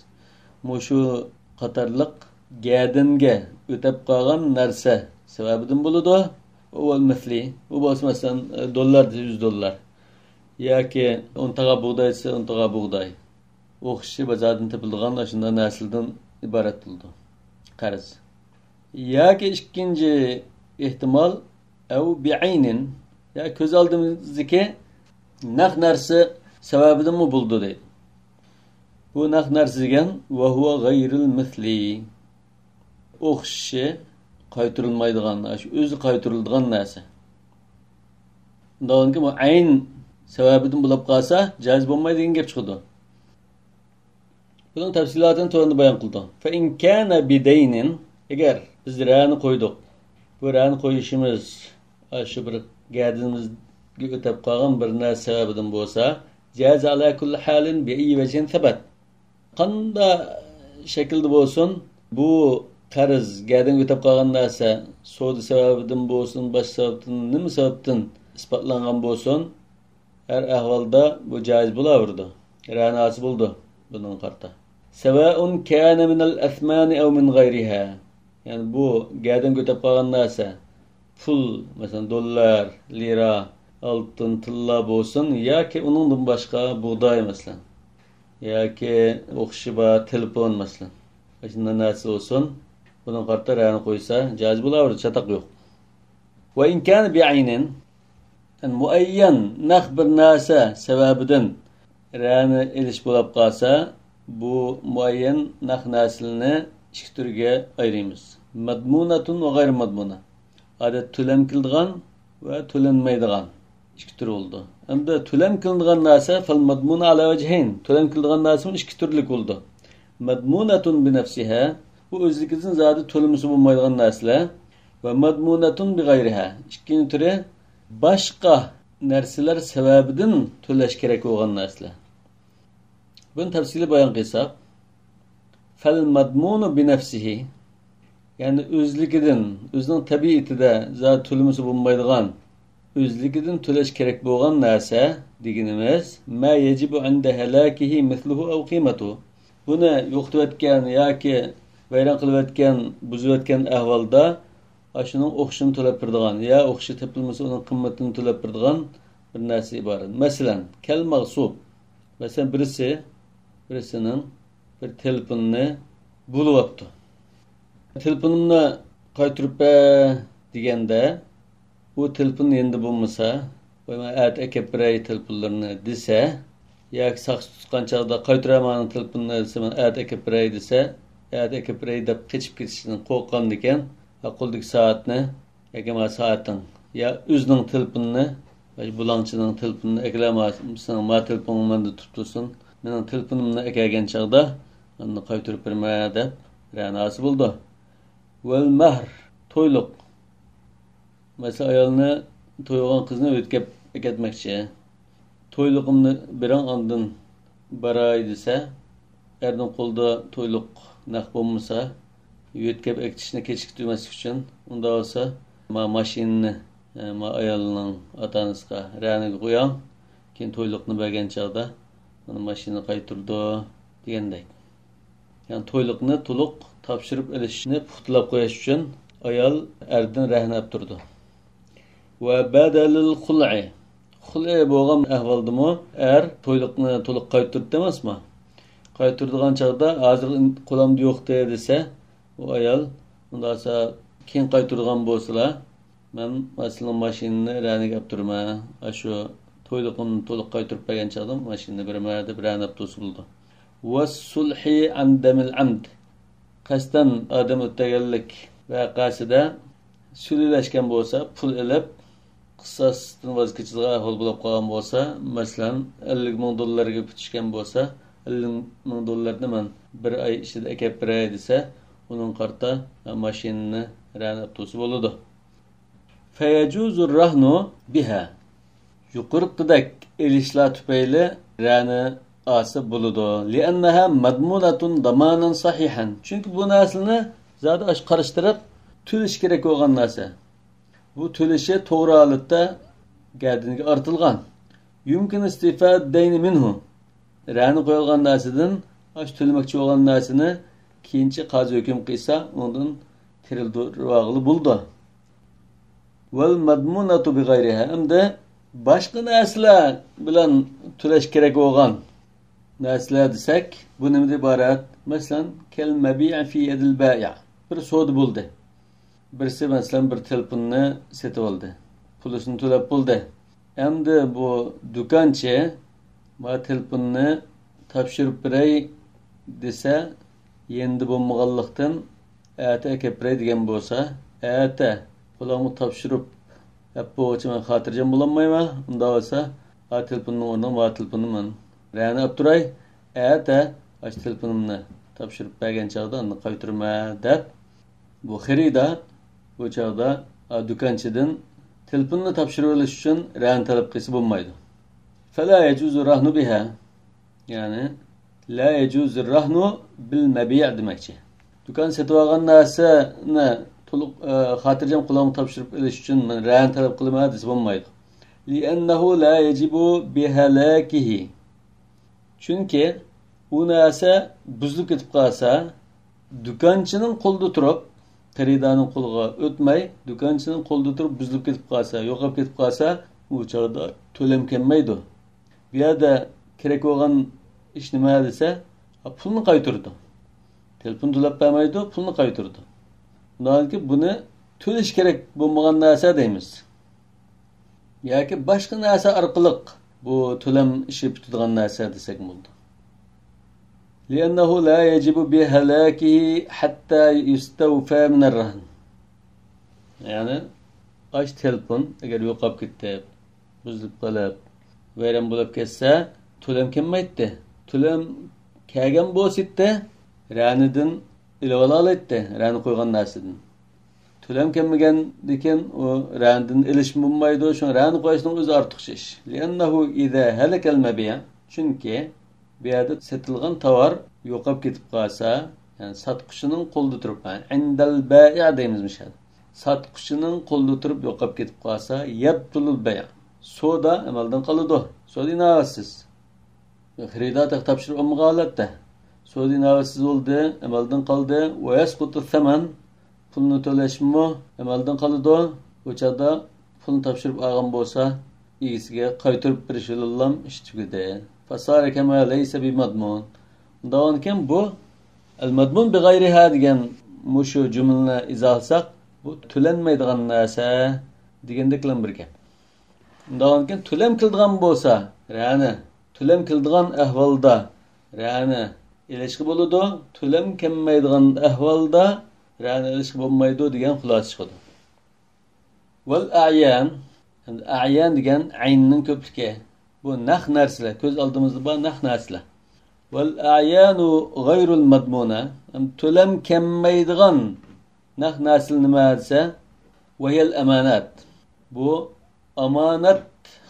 مۇشۇ قاتارلىق گەدىنگە ئۆتەپ قالغان نەرسە سەۋەبىدىن بولىدۇ. ئۇ مىسلى. ئۇ بولسا، مەسىلەن، دوللار دېسە، يۈز دوللار. ياكى ئون تاغا بۇغداي دېسە، ئون تاغا بۇغداي. ئوخشىشى بازاردىن تېپىلىدىغان ئاشۇنداق نەرسىلەردىن ئىبارەت بولىدۇ. قەرز. ياكى ئىككىنچى ئېھتىمال، ئەۋ بىئەينىن، يا كۆز ئالدىمىزدىكى نەق نەرسە سەۋەبىدىنمۇ بولىدۇ دەيدۇ. بۇ نەق نەرسە دېگەن، ۋەھۇۋە غەيرىل مىسلى. ئوخشىشى قايتۇرۇلمايدىغان، ئاشۇ ئۆزى قايتۇرۇلىدىغان نەرسە. ئۇنداقكى بۇ ئەين سەۋەبىدىن بولۇپ قالسا، جايىز بولمايدۇ دېگەن گەپ چىقىدۇ. بۇنىڭ تەپسىلاتىنى تۆۋەندە بايان قىلدۇق. فَإِنْ كَانَ بِدَيْنٍ، ئەگەر بىز رەنە قويدۇق، بۇ رەنە قويۇشىمىز ئاشۇ بىر گەدىنىمىزگە ئۆتەپ قالغان بىر نەرسە سەۋەبىدىن بولسا، جازا ئەلا كۇللى ھالىن بىئەييى ۋەجھىن سەبەت. قانداق شەكىلدە بولسۇن، بۇ قەرز، گەدىنگە ئۆتەپ قالغان نەرسە سودا سەۋەبىدىن بولسۇن، باشقا سەۋەبتىن، نېمە سەۋەبتىن ئىسپاتلانغان بولسۇن، ھەر ئەھۋالدا بۇ جايىز بولاۋېرىدۇ. رەناسى بولىدۇ بۇنىڭغا قارىتا. سەۋائۇن كانە مىنەل ئەسمانى ئەۋ مىن غەيرىھا. يەنى بۇ گەدىنگە ئۆتەپ قالغان نەرسە، پۇل، مەسىلەن، دوللار، لىرا، ئالتۇن، تىللا بولسۇن ياكى ئۇنىڭدىن باشقا بۇغداي، مەسىلەن، ياكى ئوخشىشى بار تېلېفون، مەسىلەن، ئاشۇنداق نەرسە بولسۇن، بۇنىڭغا قارىتا رەنە قويسا جايىز بولاۋېرىدۇ، چاتاق يوق. ۋە ئىن كانە بىئەينىن، يەنى مۇئەييەن نەق بىر نەرسە سەۋەبىدىن رەنە ئېلىش بولاپ قالسا، بۇ مۇئەييەن نەق نەرسىلەرنى ئىككى تۈرگە ئايرىيمىز. مەزمۇنەتۇن ۋە غەيرى مەزمۇنە. ئادەتتە تۆلەم كېلىدىغان ۋە تۆلەنمەيدىغان ئىككى تۈر بولىدۇ. ئەمدى تۆلەم كېلىدىغان نەرسە، فەل مەزمۇنە ئالا ۋەجھەين. تۆلەم كېلىدىغان نەرسىمۇ ئىككى تۈرلۈك بولىدۇ. مەزمۇنەتۇن بىنەفسىھا، بۇ ئۆزلۈكىدىن زادى تۆلىمىسە بولمايدىغان نەرسىلەر. ۋە مەزمۇنەتۇن بىغەيرىھا. ئىككىنچى تۈرى باشقا نەرسىلەر سەۋەبىدىن تۆلەش كېرەك بولغان نەرسىلەر. بۇنى تەپسىلىي بايان قىلساق، فەل مەزمۇنۇ بىنەفسىھى، يەنى ئۆزلۈكىدىن، ئۆزىنىڭ تەبىئىتىدە زادى تۆلىمىسە بولمايدىغان، ئۆزلۈكىدىن تۆلەش كېرەك بولغان نەرسە دېگىنىمىز، ما يەجىبۇ ئىندە ھالاكىھى مىسلۇھۇ ئەۋ قىيمەتۇ. بۇنى يوقىتىۋەتكەن ياكى ۋەيران قىلىۋەتكەن، بۇزۇۋەتكەن ئەھۋالدا ئاشۇنىڭ ئوخشىشىنى تۆلەپ بېرىدىغان يا ئوخشىشى تېپىلمىسا ئۇنىڭ قىممىتىنى تۆلەپ بېرىدىغان بىر نەرسە ئىبارەت. مەسىلەن، كەل مەغسۇب. مەسىلەن، بىرسى، بىرسىنىڭ بىر تېلېفونىنى بۇلۇۋاپتۇ. تېلېفونۇمنى قايتۇرۇپ بەر دېگەندە، ئۇ تېلېفون يېنىدا بولمىسا، ۋاي، مەن ئەتە ئەكەپ بېرەي تېلېفونلىرىنى دېسە، ياكى ساقچى تۇتقان چاغدا قايتۇرە ماڭا تېلېفوننى دېسە، مەن ئەتە ئەكەپ بېرەي دېسە، ئەتە ئەكەپ بېرەي دەپ قېچىپ كېتىشتىن قورققاندىكىن، ھە، قولىدىكى سائەتنى ياكى ما سائەتنىڭ يا ئۆزىنىڭ تېلېفونىنى، بۇلاڭچىنىڭ تېلېفونىنى ئەكىلەمسەن، ما تېلېفونۇڭ مەندە تۇرۇپ تۇرسۇن، مېنىڭ تېلېفونۇمنى ئەكەلگەن چاغدا مەن قايتۇرۇپ بېرىمەن دەپ رەناسى بولىدۇ. ۋەل مەھر، تويلۇق. مەسىلەن، ئايالنى، تويغان قىزنى ئۆيگە ئەكەتمەكچى. تويلۇقۇمنى بېرىڭ، ئاندىن باراي دېسە، ئەرنىڭ قولىدا تويلۇق نەق بولمىسا، يۆتكەپ ئەكېتىشنى كېچىكتۈرمەسلىك ئۈچۈن، ئۇنداق بولسا، ما ماشىنىنى، ئە، ما ئايالنىڭ ئاتا-ئانىسىغا رەنىگە قوياڭ، كېيىن تويلۇقنى بەرگەن چاغدا مانا ماشىنىنى قايتۇرىدۇ دېگەندەك. يەنى تويلۇقنى تولۇق تاپشۇرۇپ ئېلىشنى پۇختىلاپ قويۇش ئۈچۈن ئايال ئەردىن رەھنە ئاپتۇرىدۇ. ۋە بەدەلىل خۇلئى. خۇلئى بولغان ئەھۋالدىمۇ ئەر تويلۇقنى تولۇق قايتۇرىدۇ ئەمەسمۇ؟ قايتۇرىدىغان چاغدا ھازىر قولامدا يوقتى دېسە، ئۇ ئايال ئۇنداقسا كېيىن قايتۇرىدىغان بولسىلا، مەن مەسىلەن ماشىنىنى رەنىگە ئاپتۇرىمەن، ئاشۇ تويلۇقۇمنى تولۇق قايتۇرۇپ بەرگەن چاغدا ماشىنىنى بېرىمەن دەپ رەنە ئاپتۇرسا بولىدۇ. ۋەسسۇلھى ئەن دەمىل ئەمد. قەستەن ئادەم ئۆلتۈرگەنلىك ۋەقەسىدە سۈلھىلەشكەن بولسا، پۇل ئېلىپ، قىساستىن ۋاز كېچىدىغان ئەھۋال بولۇپ قالغان بولسا، مەسىلەن، ئەللىك مىڭ دوللارغا پۈتۈشكەن بولسا، ئەللىك مىڭ دوللارنى مەن بىر ئاي ئىچىدە ئەكەپ بېرەي دېسە، ئۇنىڭغا قارىتا ماشىنىنى رەنە ئاپتۇرسا بولىدۇ. فيجوز الرهن بها. يۇقىرىقىدەك ئېلىشلار تۈپەيلى رەنە ئالسا بولىدۇ. لأنها مضمونة ضمانا صحيحا. چۈنكى بۇ نەرسىنى زادى ئاشۇ قارشى تەرەپ تۆلىشى كېرەك بولغان نەرسە. بۇ تۆلىشى توغرا ھالەتتە گەدىنىگە ئارتىلغان. يمكن استيفاء الدين منه. رەنە قويۇلغان نەرسىدىن ئاشۇ تۆلىمەكچى بولغان نەرسىنى كېيىنچە قازى ھۆكۈم قىلسا، ئۇنىڭدىن تىرىلدۈرۈۋالغىلى بولىدۇ. والمضمونة بغيرها. ئەمدى باشقا نەرسىلەر بىلەن تۆلەش كېرەك بولغان نەرسىلەر دېسەك، بۇ نېمىدىن ئىبارەت؟ مەسىلەن، كالمبيع في يد البائع. بىر سودا بولدى. بىرسى، مەسىلەن، بىر تېلېفوننى سېتىۋالدى. پۇلىسىنى تۆلەپ بولدى. ئەمدى بۇ دۇكانچى، ما تېلېفوننى تاپشۇرۇپ بېرەي دېسە، يېنىدا بولمىغانلىقتىن، ئەتە ئەكەپ بېرەي دېگەن بولسا، ئەتە پۇلانغا تاپشۇرۇپ ئەپ بولغۇچە مەن خاتىرجەم بولالمايمەن. ئۇنداق بولسا، ئا تېلېفوننىڭ ئورنىغا ما تېلېفوننى مەن رەنە ئاپتۇراي، ئەتە ئاشۇ تېلېفونۇمنى تاپشۇرۇپ بەرگەن چاغدا ئاندىن قايتۇرىمەن دەپ، بۇ خېرىدار بۇ چاغدا، ئا، دۇكانچىدىن تېلېفوننى تاپشۇرۇۋېلىش ئۈچۈن رەنە تەلەپ قىلسا بولمايدۇ. فلا يجوز الرهن بها. يەنى، لا يجوز الرهن بالمبيع دېمەكچى. دۇكان سېتىۋالغان نەرسىنى تولۇق، ئە، خاتىرجەم قولۇمغا تاپشۇرۇپ ئېلىش ئۈچۈن مەن رەنە تەلەپ قىلىمەن دېسە بولمايدۇ. لأنه لا يجب بهلاكه. چۈنكى ئۇ نەرسە بۇزۇلۇپ كېتىپ قالسا، دۇكانچىنىڭ قولىدا تۇرۇپ، خېرىدارنىڭ قولىغا ئۆتمەي، دۇكانچىنىڭ قولىدا تۇرۇپ بۇزۇلۇپ كېتىپ قالسا، يوقاپ كېتىپ قالسا، ئۇ چاغدا تۆلەم كەلمەيدۇ. بۇ يەردە كېرەك بولغان ئىش نېمە دېسە، پۇلنى قايتۇرىدۇ. تېلېفون تۆلەپ بەرمەيدۇ، پۇلنى قايتۇرىدۇ. ئۇنداقكى بۇنى تۆلەش كېرەك بولمىغان نەرسە دەيمىز. ياكى باشقا نەرسە ئارقىلىق بۇ تۆلەم ئىشى پۈتىدىغان نەرسە دېسەك بولىدۇ. لأنه لا يجب بهلاكه حتى يستوفى من الرهن. يەنى ئاش تېلېفون ئەگەر يوقاپ كېتىپ، بۇزۇلۇپ قېلىپ، ۋەيران بولۇپ كەتسە، تۆلەم كەلمەيتتى. تۆلەم كەلگەن بولسىتتى، رەنىدىن ئېلىۋالالايتتى، رەنە قويغان نەرسىدىن. تۆلەم كەلمىگەندىكىن ئۇ رەنىدىن ئېلىشمۇ بولمايدۇ، شۇڭا رەنە قويۇشنىڭ ئۆزى ئارتۇقچە ئىش. لأنه إذا هلك المبيع، چۈنكى بۇ يەردە سېتىلغان تاۋار يوقاپ كېتىپ قالسا، يەنى ساتقۇچىنىڭ قولىدا تۇرۇپ، يەنى عند البائع دەيمىز مۇشۇ يەردە. ساتقۇچىنىڭ قولىدا تۇرۇپ يوقاپ كېتىپ قالسا، يبطل البيع. سودا ئەمەلدىن قالىدۇ. سودا ئىناۋەتسىز. خېرىدار تېخى تاپشۇرۇپ ئالمىغان ھالەتتە. سودا ئىناۋەتسىز بولدى، ئەمەلدىن قالدى. ويسقط الثمن. پۇلنى تۆلەشمۇ ئەمەلدىن قالىدۇ. بۇ چاغدا پۇلنى تاپشۇرۇپ ئالغان بولسا، ئىگىسىگە قايتۇرۇپ بېرىش بىلەنلا ئىش تۈگىدى. فصار كما ليس بمضمون. ئۇنداقكەن بۇ المضمون بغيرها دېگەن مۇشۇ جۈملىنى ئىزاھلىساق، بۇ تۆلەنمەيدىغان نەرسە دېگەندەكلا بىر گەپ. ئۇنداقكەن تۆلەم كېلىدىغان بولسا، رەنە، تۆلەم كېلىدىغان ئەھۋالدا رەنە ئېلىشقا بولىدۇ، تۆلەم كەلمەيدىغان ئەھۋالدا رەنە ئېلىشقا بولمايدۇ دېگەن خۇلاسە چىقىدۇ. والأعيان، ئەمدى ئەييان دېگەن ئەيننىڭ كۆپلۈكى. بۇ نەق نەرسىلەر، كۆز ئالدىمىزدا بار نەق نەرسىلەر. والأعيان غير المضمونة، ئەمدى تۆلەم كەلمەيدىغان نەق نەرسىلەر نېمە دېسە، وهي الأمانات. بۇ ئامانەت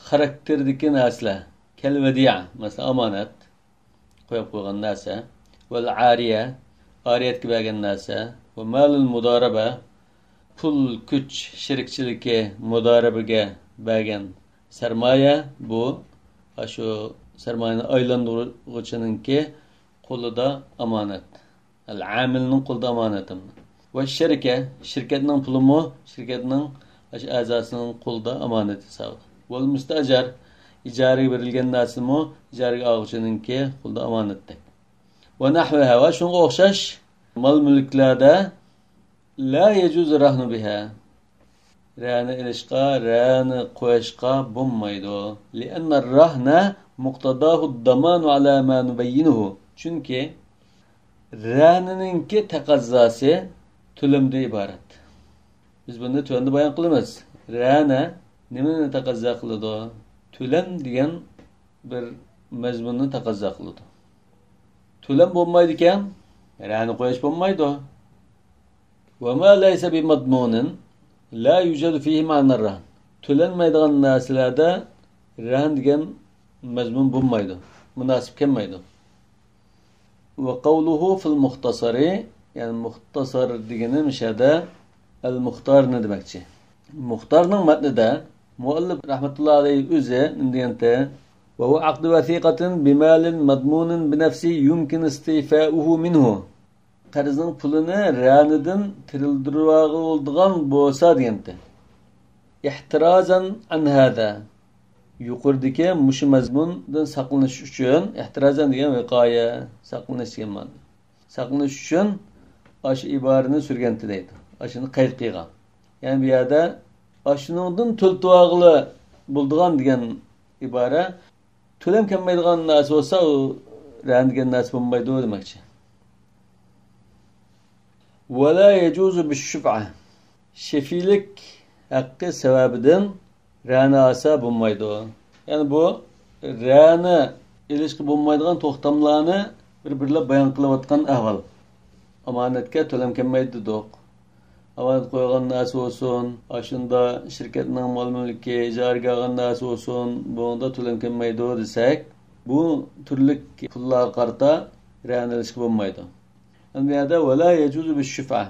خاراكتېرىدىكى نەرسىلەر. كالوديعة، مەسىلەن، ئامانەت، قويۇپ قويغان نەرسە. والعارية، ئارىيەتكە بەرگەن نەرسە. ومال المضاربة، پۇل، كۈچ شېرىكچىلىكى، مۇدارىبىگە بەرگەن سەرمايە، بۇ، ئاشۇ سەرمايىنى ئايلاندۇرغۇچىنىڭكى قولىدا ئامانەت. ئەل ئامىلنىڭ قولىدا ئامانەت. والشركة، شىركەتنىڭ پۇلىمۇ شىركەتنىڭ ئاشۇ ئەزاسىنىڭ قولىدا ئامانەت ھېسابىدا. والمستأجر، ئىجارىگە بېرىلگەن نەرسىمۇ ئىجارىگە ئالغۇچىنىڭكى قولىدا ئامانەتتەك. ونحوها، ۋە شۇنىڭغا ئوخشاش مال-مۈلۈكلەردە لا يجوز الرهن بها، رەنە ئېلىشقا، رەنە قويۇشقا بولمايدۇ. لأن الرهن مقتضاه الضمان على ما نبينه. چۈنكى رەنىنىڭكى تەقەززاسى تۆلەمدىن ئىبارەت. بىز بۇنى تۆۋەندە بايان قىلىمىز. رەنە نېمىنى تەقەززا قىلىدۇ؟ تۆلەم دېگەن بىر مەزمۇننى تەقەززا قىلىدۇ. تۆلەم بولمايدىكەن، رەنە قويۇش بولمايدۇ. وما ليس بمضمون لا يوجد فيه معنى الرهن. تۆلەنمەيدىغان نەرسىلەردە رەھن دېگەن مەزمۇن بولمايدۇ، مۇناسىپ كەلمەيدۇ. وقوله في المختصر، يەنى مۇختەسەر دېگىنى مۇشەدە ئەل مۇختارنى دېمەكچى. مۇختارنىڭ مەتنىدە مۇئەللىپ رەھمەتۇللا ئەلەيھ ئۆزى نېمە دېگەنتى؟ وهو عقد وثيقة بمال مضمون بنفسه يمكن استيفاؤه منه. قەرزنىڭ پۇلىنى رەنىدىن تىرىلدۈرۈۋالغىلى بولىدىغان بولسا دېگەنتى. احترازا عن هذا. يۇقىرىدىكى مۇشۇ مەزمۇندىن ساقلىنىش ئۈچۈن، ئېھتىرازەن دېگەن ۋىقايە، ساقلىنىش دېگەن مەنىدە. ساقلىنىش ئۈچۈن ئاشۇ ئىبارىنى سۈرگەنتى دەيدۇ. ئاشۇنى قەيت قىلغان. يەنى بۇ يەردە ئاشۇنىڭدىن تۆلىتىۋالغىلى بولىدىغان دېگەن ئىبارە، تۆلەم كەلمەيدىغان نەرسە بولسا، ئۇ رەھن دېگەن نەرسە بولمايدۇ دېمەكچى. ولا يجوز بالشفعة. شەفىلىك ھەققى سەۋەبىدىن رەنە ئالسا بولمايدۇ. يەنى بۇ رەنە ئېلىشقا بولمايدىغان توختاملارنى بىر-بىرلەپ بايان قىلىۋاتقان ئەھۋال. ئامانەتكە تۆلەم كەلمەيدۇ دېدۇق. ئامانەت قويغان نەرسە بولسۇن، ئاشۇندا شىركەتنىڭ مال-مۈلكى، ئىجارىگە ئالغان نەرسە بولسۇن، بۇنىڭدا تۆلەم كەلمەيدۇ دېسەك، بۇ تۈرلۈك پۇللارغا قارىتا رەنە ئېلىشقا بولمايدۇ. ئەمدى بۇ يەردە ولا يجوز بالشفعة.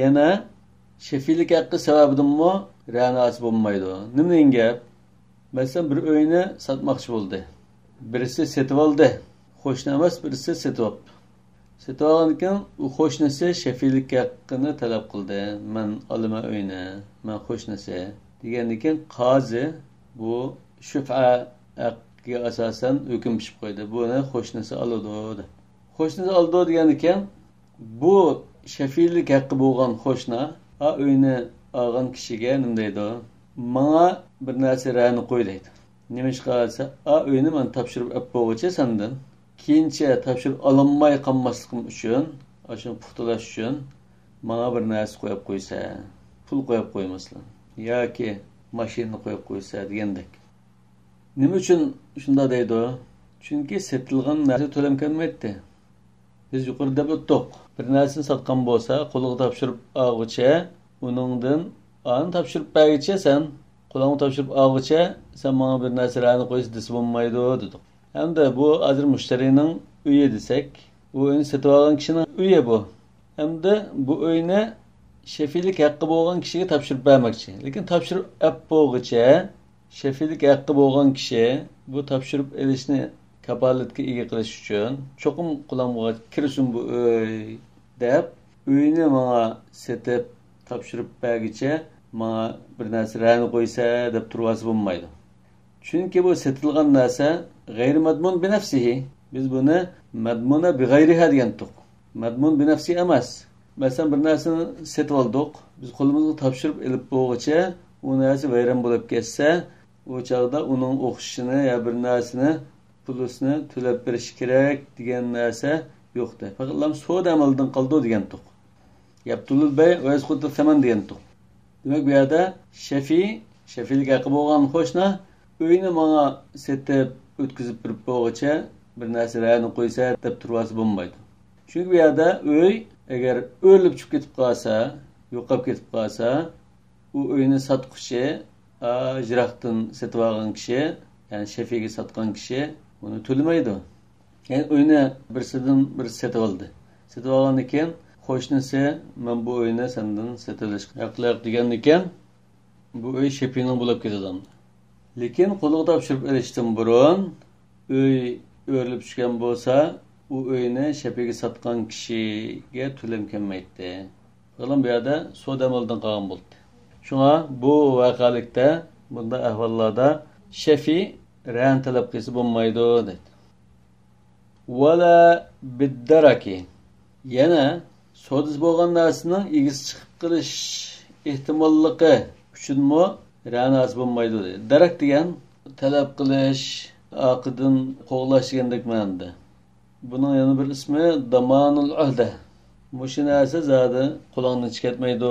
يەنە شەفىلىك ھەققى سەۋەبىدىنمۇ رەنە ئالسا بولمايدۇ. نېمە دېگەن گەپ؟ مەسىلەن، بىر ئۆينى ساتماقچى بولدى. بىرسى سېتىۋالدى. قوشنا ئەمەس، بىرسى سېتىۋاپتۇ. سېتىۋالغاندىن كېيىن ئۇ قوشنىسى شەفىلىك ھەققىنى تەلەپ قىلدى. مەن ئالىمەن ئۆينى، مەن قوشنىسى. دېگەندىن كېيىن قازى بۇ شۈفئە ھەققىگە ئاساسەن ھۆكۈم پىشىپ قويدى. بۇنى قوشنىسى ئالىدۇ دەپ. قوشنىسى ئالىدۇ دېگەندىن كېيىن بۇ شەفىلىك ھەققى بولغان قوشنا ئا ئۆينى ئالغان كىشىگە نېمە دەيدۇ؟ ماڭا بىر نەرسە رەنە قوي دەيدۇ. نېمىشقا دېسە، ئا ئۆينى مەن تاپشۇرۇپ ئەپ بولغۇچە سەندىن، كېيىنچە تاپشۇرۇپ ئالالماي قالماسلىقىم ئۈچۈن، ئاشۇنى پۇختىلاش ئۈچۈن ماڭا بىر نەرسە قويۇپ قويسا، پۇل قويۇپ قويمىسىلا ياكى ماشىنا قويۇپ قويسا دېگەندەك. نېمە ئۈچۈن شۇنداق دەيدۇ؟ چۈنكى سېتىلغان نەرسە تۆلەم كەلمەيتتى. بىز يۇقىرىدا دەپ ئۆتتۇق. بىر نەرسىنى ساتقان بولسا، قولىغا تاپشۇرۇپ ئالغۇچە ئۇنىڭدىن، ئانى تاپشۇرۇپ بەرگۈچە سەن، قولۇڭغا تاپشۇرۇپ ئالغۇچە سەن ماڭا بىر نەرسە رەنە قويسا دېسە بولمايدۇ دېدۇق. ھەمدە بۇ ھازىر مۇشتەرىنىڭ ئۆيى دېسەك، بۇ ئۆينى سېتىۋالغان كىشىنىڭ ئۆيى بۇ. ئەمدى بۇ ئۆينى شەفىلىك ھەققى بولغان كىشىگە تاپشۇرۇپ بەرمەكچى. لېكىن تاپشۇرۇپ ئەپ بولغۇچە شەفىلىك ھەققى بولغان كىشى بۇ تاپشۇرۇپ ئېلىشنى كاپالەتكە ئىگە قىلىش ئۈچۈن، چوقۇم قولۇمغا كىرسۇن بۇ ئۆي دەپ، ئۆينى ماڭا سېتىپ تاپشۇرۇپ بەرگۈچە ماڭا بىر نەرسە رەنە قويسا دەپ تۇرۇۋالسا بولمايدۇ. چۈنكى بۇ سېتىلغان نەرسە غەيرى مەدمۇن بىنەفسىھى. بىز بۇنى مەدمۇنە بىغەيرىھا دېگەنتۇق. مەدمۇن بىنەفسى ئەمەس. مەسىلەن، بىر نەرسىنى سېتىۋالدۇق. بىز قولىمىزغا تاپشۇرۇپ ئېلىپ بولغۇچە ئۇ نەرسە ۋەيران بولۇپ كەتسە، ئۇ چاغدا ئۇنىڭ ئوخشىشىنى يا بىر نەرسىنى، پۇلىسىنى تۆلەپ بېرىش كېرەك دېگەن نەرسە يوقتى. پەقەتلا سودا ئەمەلدىن قالىدۇ دېگەنتۇق. يەبتۇلۇل بەي ۋە يەسقۇتۇ سەمەن دېگەنتۇق. دېمەك، بۇ يەردە شەفىي، شەفىيلىك ھەققى بولغان قوشنا ئۆينى ماڭا سېتىپ ئۆتكۈزۈپ بېرىپ بولغۇچە بىر نەرسە رەنە قويسا دەپ تۇرۇۋالسا بولمايدۇ. چۈنكى بۇ يەردە ئۆي ئەگەر ئۆرۈلۈپ چۈشۈپ كېتىپ قالسا، يوقاپ كېتىپ قالسا، ئۇ ئۆينى ساتقۇچى، ئا، يىراقتىن سېتىۋالغان كىشى يەنى شەفىگە ساتقان كىشى ئۇنى تۆلىمەيدۇ. يەنى ئۆينى بىرسىدىن بىرسى سېتىۋالدى. سېتىۋالغاندىن كېيىن قوشنىسى، مەن بۇ ئۆينى سەندىن سېتىۋېلىشقا ھەقلىق دېگەندىكىن، بۇ ئۆي شەپىنىڭ بولۇپ كېتىدۇ. لېكىن قولىغا تاپشۇرۇپ ئېلىشتىن بۇرۇن ئۆي ئۆرۈلۈپ چۈشكەن بولسا، ئۇ ئۆينى شەپىگە ساتقان كىشىگە تۆلەم كەلمەيتتى. بۇ يەردە سودا ئەمەلدىن قالغان بولدى. شۇڭا بۇ ۋەقەلىكتە، بۇنداق ئەھۋاللاردا شەفى رەھىنە تەلەپ قىلسا بولمايدۇ، دەيدۇ. ۋەلا بىددەرەكى. يەنە سودىسى بولغان نەرسىنىڭ ئىگىسى چىقىپ قېلىش ئېھتىماللىقى ئۈچۈنمۇ رەھىنە ئالسا بولمايدۇ، دەيدۇ. دەرەك دېگەن تەلەپ قىلىش، ئارقىدىن قوغلاش دېگەندەك مەنىدە. بۇنىڭ يەنە بىر ئىسمى دامانۇل ئەھدە. مۇشۇ نەرسە زادى قولۇڭدىن چىقىپ كەتمەيدۇ،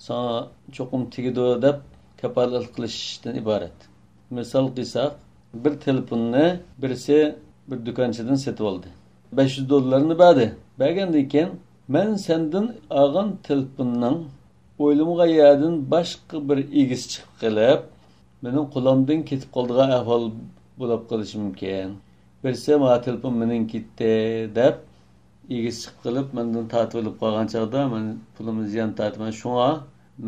ساڭا چوقۇم تېگىدۇ دەپ كاپالەتلىك قىلىشتىن ئىبارەت. مىسال قىلساق، بىر تېلېفوننى بىرسى بىر دۇكانچىدىن سېتىۋالدى. بەش يۈز دوللارنى بەردى. بەرگەندىن كېيىن، مەن سەندىن ئالغان تېلېفوننىڭ ئويلىمىغان يەردىن باشقا بىر ئىگىسى چىقىپ قېلىپ، مېنىڭ قولۇمدىن كېتىپ قالىدىغان ئەھۋال بولۇپ قېلىشى مۇمكىن. بىرسى، ما تېلېفون مېنىڭكى ئىدى دەپ ئىگىسى چىقىپ قېلىپ، مەندىن تارتىپ ئېلىپ قالغان چاغدا، مەن پۇلۇمنى زىيان تارتىمەن، شۇڭا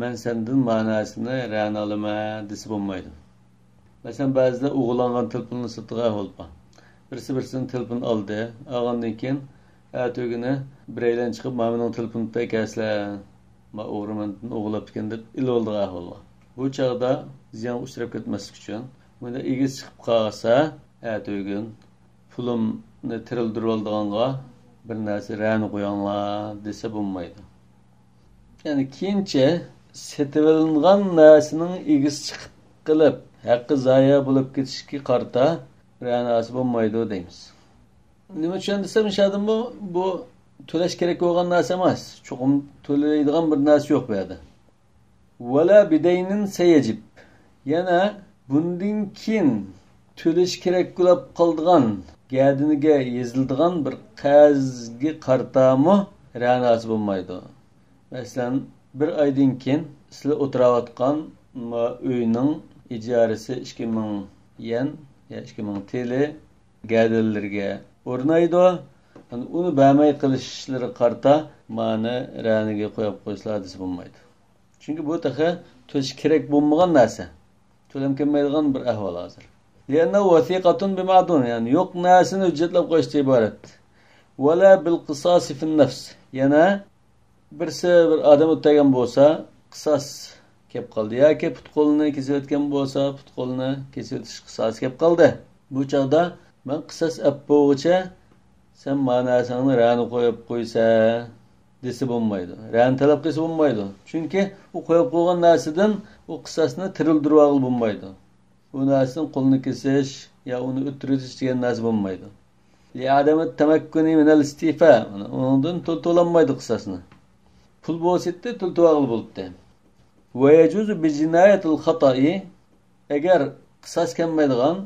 مەن سەندىن ما نەرسىنى رەھىنە ئالىمەن دېسە بولمايدۇ. مەسىلەن، بەزىدە ئوغرىلانغان تېلېفوننى سېتىدىغان ئەھۋال بار. بىرسى بىرسىدىن تېلېفون ئالدى، ئالغاندىن كېيىن ئەتىگۈنى بىرەيلەن چىقىپ، ما مېنىڭ تېلېفونۇمنى ئەكەلسىلە، ما ئوغرى مەندىن ئوغرىلاپتىكەن دەپ ئېلىۋالىدىغان ئەھۋال بار. بۇ چاغدا زىيانغا ئۇچراپ كەتمەسلىك ئۈچۈن، بۇنداق ئىگىسى چىقىپ قالسا، ئەتىگۈن پۇلۇمنى تىرىلدۈرۈۋالىدىغانغا بىر نەرسە رەھىنە قويۇڭلار دېسە بولمايدۇ. يەنى كېيىنچە سېتىۋېلىنغان نەرسىنىڭ ئىگىسى چىقىپ قېلىپ، ھەققى زايە بولۇپ كېتىشكە قارىتا رەھىنە ئالسا بولمايدۇ دەيمىز. نېمە ئۈچۈن دېسەم، ئىشاندىمۇ، بۇ تۆلەش كېرەك بولغان نەرسە ئەمەس. چوقۇم تۆلەيدىغان بىر نەرسە يوق بۇ يەردە. ۋەلا بىدەينىن سەيەجىب. يەنە بۇندىن كېيىن تۆلەش كېرەك بولۇپ قالىدىغان، گەدىنىگە يېزىلىدىغان بىر قەرزگە قارىتامۇ رەھىنە ئالسا بولمايدۇ. مەسىلەن، بىر ئايدىن كېيىن سىلەر ئولتۇراۋاتقان ما ئۆينىڭ ئىجارىسى ئىككى مىڭ يەن يا ئىككى مىڭ تىلى گەدىنلىرىگە ئورنايدۇ. ئۇنى بەرمەي قېلىشلىرىغا قارىتا مانى رەھىنىگە قويۇپ قويسىلا دېسە بولمايدۇ. چۈنكى بۇ تېخى تۆلەش كېرەك بولمىغان نەرسە. تۆلەم كەلمەيدىغان بىر ئەھۋال ھازىر. لأنه وثيقة بمعدوم، يەنى يوق نەرسىنى ھۆججەتلەپ قويۇشتىن ئىبارەت. ولا بالقصاص في النفس. يەنە بىرسى بىر ئادەم ئۆلتۈرگەن بولسا، قىساس كەپ قالدى. ياكى پۇت-قولىنى كېسىۋەتكەن بولسا، پۇت-قولىنى كېسىۋېتىش قىساسى كەپ قالدى. بۇ چاغدا مەن قىساس ئەپ بولغۇچە سەن ما نەرسەڭنى رەھىنە قويۇپ قويسە دېسە بولمايدۇ. رەھىنە تەلەپ قىلسا بولمايدۇ. چۈنكى ئۇ قويۇپ قويغان نەرسىدىن ئۇ قىساسنى تىرىلدۈرۈۋالغىلى بولمايدۇ. ئۇ نەرسىدىن قولىنى كېسىش يا ئۇنى ئۆلتۈرۈۋېتىش دېگەن نەرسە بولمايدۇ. لعدم التمكن من الاستيفاء. ئۇنىڭدىن تۆلىتىۋالالمايدۇ قىساسنى. پۇل بولسىدى، تۆلىتىۋالغىلى بولاتتى. ويجوز بجناية الخطأ. ئەگەر قىساس كەلمەيدىغان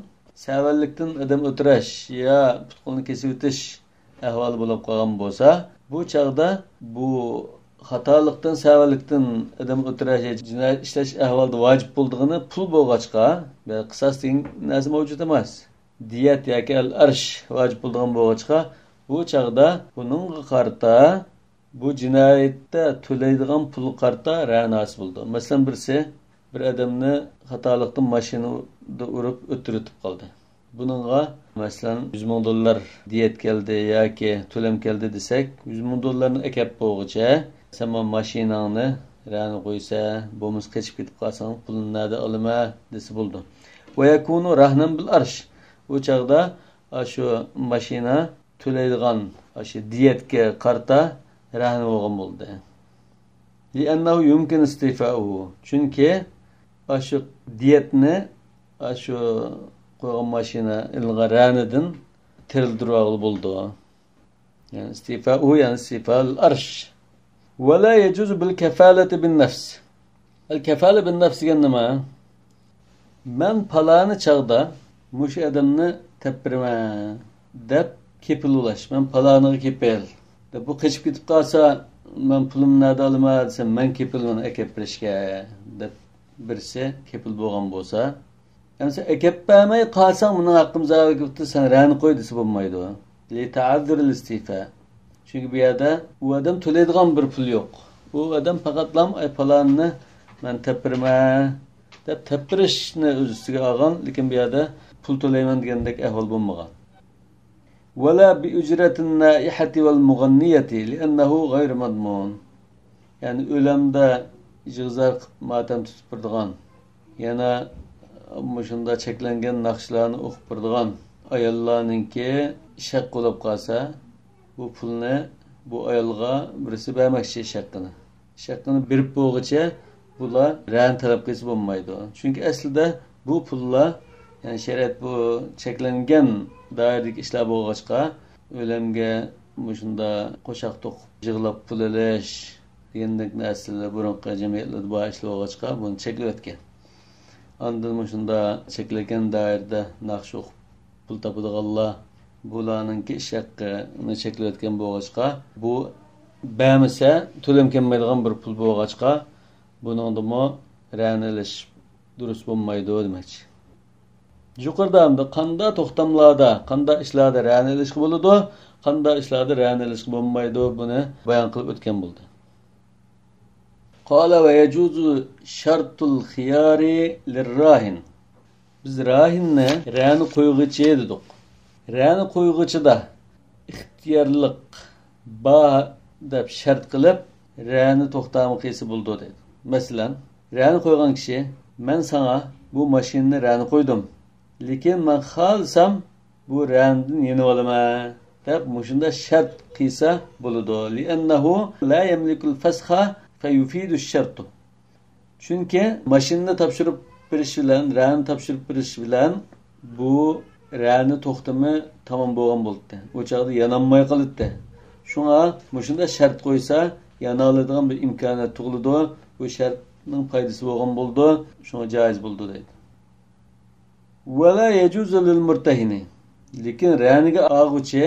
سەۋەنلىكتىن ئادەم ئۆلتۈرۈش يا پۇت-قولىنى كېسىۋېتىش ئەھۋالى بولۇپ قالغان بولسا، بۇ چاغدا بۇ خاتالىقتىن، سەۋەنلىكتىن ئادەم ئۆلتۈرۈش يا جىنايەت ئىشلەش ئەھۋالىدا ۋاجىپ بولىدىغىنى پۇل بولغاچقا، قىساس دېگەن نەرسە مەۋجۇت ئەمەس. دىيەت ياكى ئەل ئەرش ۋاجىپ بولىدىغان بولغاچقا، بۇ چاغدا بۇنىڭغا قارىتا بۇ جىنايەتتە تۆلەيدىغان پۇلغا قارىتا رەھىنە ھاسىل بولىدۇ. مەسىلەن، بىرسى بىر ئادەمنى خاتالىقتىن ماشىنىدا ئۇرۇپ ئۆلتۈرۈۋېتىپ قالدى. بۇنىڭغا، مەسىلەن، يۈز مىڭ دوللار دىيەت كەلدى ياكى تۆلەم كەلدى دېسەك، يۈز مىڭ دوللارنى ئەكەپ بولغۇچە سەن مانا ماشىناڭنى رەھىنە قويسا، بولمىسا قېچىپ كېتىپ قالساڭ، پۇلنى نەدە ئالىمەن دېسە بولىدۇ. ويكون رهنا بالأرش. بۇ چاغدا ئاشۇ ماشىنا تۆلەيدىغان ئاشۇ دىيەتكە قارىتا رەھنە بولغان بولدى. لأنه يمكن استيفاؤه. چۈنكى ئاشۇ دىيەتنى ئاشۇ قويغان ماشىنا ئېلىنغان رەھنىدىن تىرىلدۈرۈۋالغىلى بولىدۇ. يەنى استيفاؤه، يەنى استيفاء الأرش. ولا يجوز بالكفالة بالنفس. الكفالة بالنفس دېگەن نېمە؟ مەن پالانى چاغدا مۇشۇ ئادەمنى تېپىپ بېرىمەن دەپ كېپىل بولاش. مەن پالانىغا كېپىل. دەپ، بۇ قېچىپ كېتىپ قالسا، مەن پۇلۇمنى نەدە ئالىمەن دېسەم، مەن كېپىلمەن ئەكەپ بېرىشكە دەپ بىرسى كېپىل بولغان بولسا، ئەمسە ئەكەپ بەرمەي قالساڭ، مېنىڭ ھەققىم زاۋال كېتىپتۇ، سەن رەنە قوي دېسە بولمايدۇ. لتعذر الاستيفاء. چۈنكى بۇ يەردە ئۇ ئادەم تۆلەيدىغان بىر پۇل يوق. ئۇ ئادەم پەقەتلام، ئەي، پالانىنى مەن تېپىرمەن دەپ تېپىرىشنى ئۆز ئۈستىگە ئالغان، لېكىن بۇ يەردە پۇل تۆلەيمەن دېگەندەك ئەھۋال بولمىغان. ولا بأجرة النائحة والمغنية لأنه غير مضمون. يەنى ئۆلەمدە يىغزار قىلىپ ماتەم تۇتۇپ بېرىدىغان، يەنە مۇشۇنداق چەكلەنگەن ناخشىلارنى ئوقۇپ بېرىدىغان ئاياللارنىڭكى ئىش ھەققى بولۇپ قالسا، بۇ پۇلنى بۇ ئايالغا بىرسى بەرمەكچى، ئىش ھەققىنى. ئىش ھەققىنى بېرىپ بولغۇچە بۇلار رەنە تەلەپ قىلسا بولمايدۇ. چۈنكى ئەسلىدە بۇ پۇللار، يەنى شەرىئەت بۇ چەكلەنگەن دائىرىدىكى ئىشلار بولغاچقا، ئۆلەمگە مۇشۇنداق قوشاق توقۇپ يىغلاپ پۇل ئېلىش دېگەندەك نەرسىلەر بۇرۇنقى جەمئىيەتلەردە بار ئىشلار بولغاچقا، بۇنى چەكلىۋەتكەن. ئاندىن مۇشۇنداق چەكلەنگەن دائىرىدە ناخشا ئوقۇپ پۇل تاپىدىغانلار، بۇلارنىڭكى ئىش ھەققىنى چەكلىۋەتكەن بولغاچقا، بۇ بەرمىسە تۆلەم كەلمەيدىغان بىر پۇل بولغاچقا، بۇنىڭدىمۇ رەنە ئېلىش دۇرۇس بولمايدۇ دېمەكچى. يۇقىرىدا ئەمدى قانداق توختاملاردا، قانداق ئىشلاردا رەنە ئېلىشقا بولىدۇ، قانداق ئىشلاردا رەنە ئېلىشقا بولمايدۇ، بۇنى بايان قىلىپ ئۆتكەن بولدى. قال ويجوز شرط الخيار للراهن. بىز راھىننى رەنە قويغۇچى دېدۇق. رەنە قويغۇچىدا ئىختىيارلىق بار دەپ شەرت قىلىپ، رەنە توختامى قىلسا بولىدۇ دەيدۇ. مەسىلەن، رەنە قويغان كىشى، مەن ساڭا بۇ ماشىنىنى رەنە قويدۇم، لېكىن مەن خالىسام بۇ رەنىدىن يېنىۋالىمەن دەپ مۇشۇنداق شەرت قىلسا بولىدۇ. لأنه لا يملك الفسخ فيفيد الشرط. چۈنكى ماشىنىنى تاپشۇرۇپ بېرىش بىلەن، رەنە تاپشۇرۇپ بېرىش بىلەن بۇ رەنە توختىمى تامام بولغان بولاتتى. ئۇ چاغدا يانالماي قالاتتى. شۇڭا مۇشۇنداق شەرت قويسا، يانالايدىغان بىر ئىمكانىيەت تۇغۇلىدۇ. بۇ شەرتنىڭ پايدىسى بولغان بولىدۇ. شۇڭا جائىز بولىدۇ دەيدۇ. ولا يجوز للمرتهن. لېكىن رەنىگە ئالغۇچى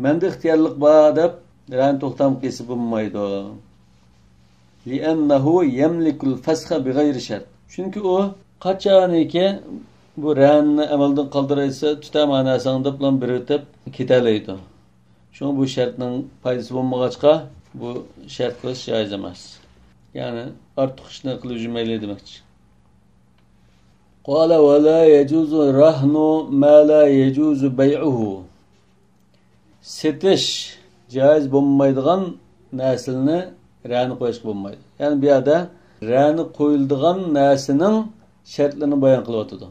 مەندە ئىختىيارلىق بار دەپ رەنە توختام قىلسا بولمايدۇ. لأنه يملك الفسخ بغير شرط. چۈنكى ئۇ قاچانكى بۇ رەنىنى ئەمەلدىن قالدۇرايسا، تۇتە ماناساڭ دەپلا بېرىۋېتىپ كېتەلەيدۇ. شۇڭا بۇ شەرتنىڭ پايدىسى بولمىغاچقا، بۇ شەرت قىلىش جائىز ئەمەس. يەنى ئارتۇق ئىشنى قىلىپ يۈرمەيلى دېمەكچى. قال ولا يجوز رهن ما لا يجوز بيعه. سېتىش جائىز بولمايدىغان نەرسىلەرنى رەنە قويۇشقا بولمايدۇ. يەنى بۇ يەردە رەنە قويۇلىدىغان نەرسىنىڭ شەرتلىرىنى بايان قىلىۋاتىدۇ.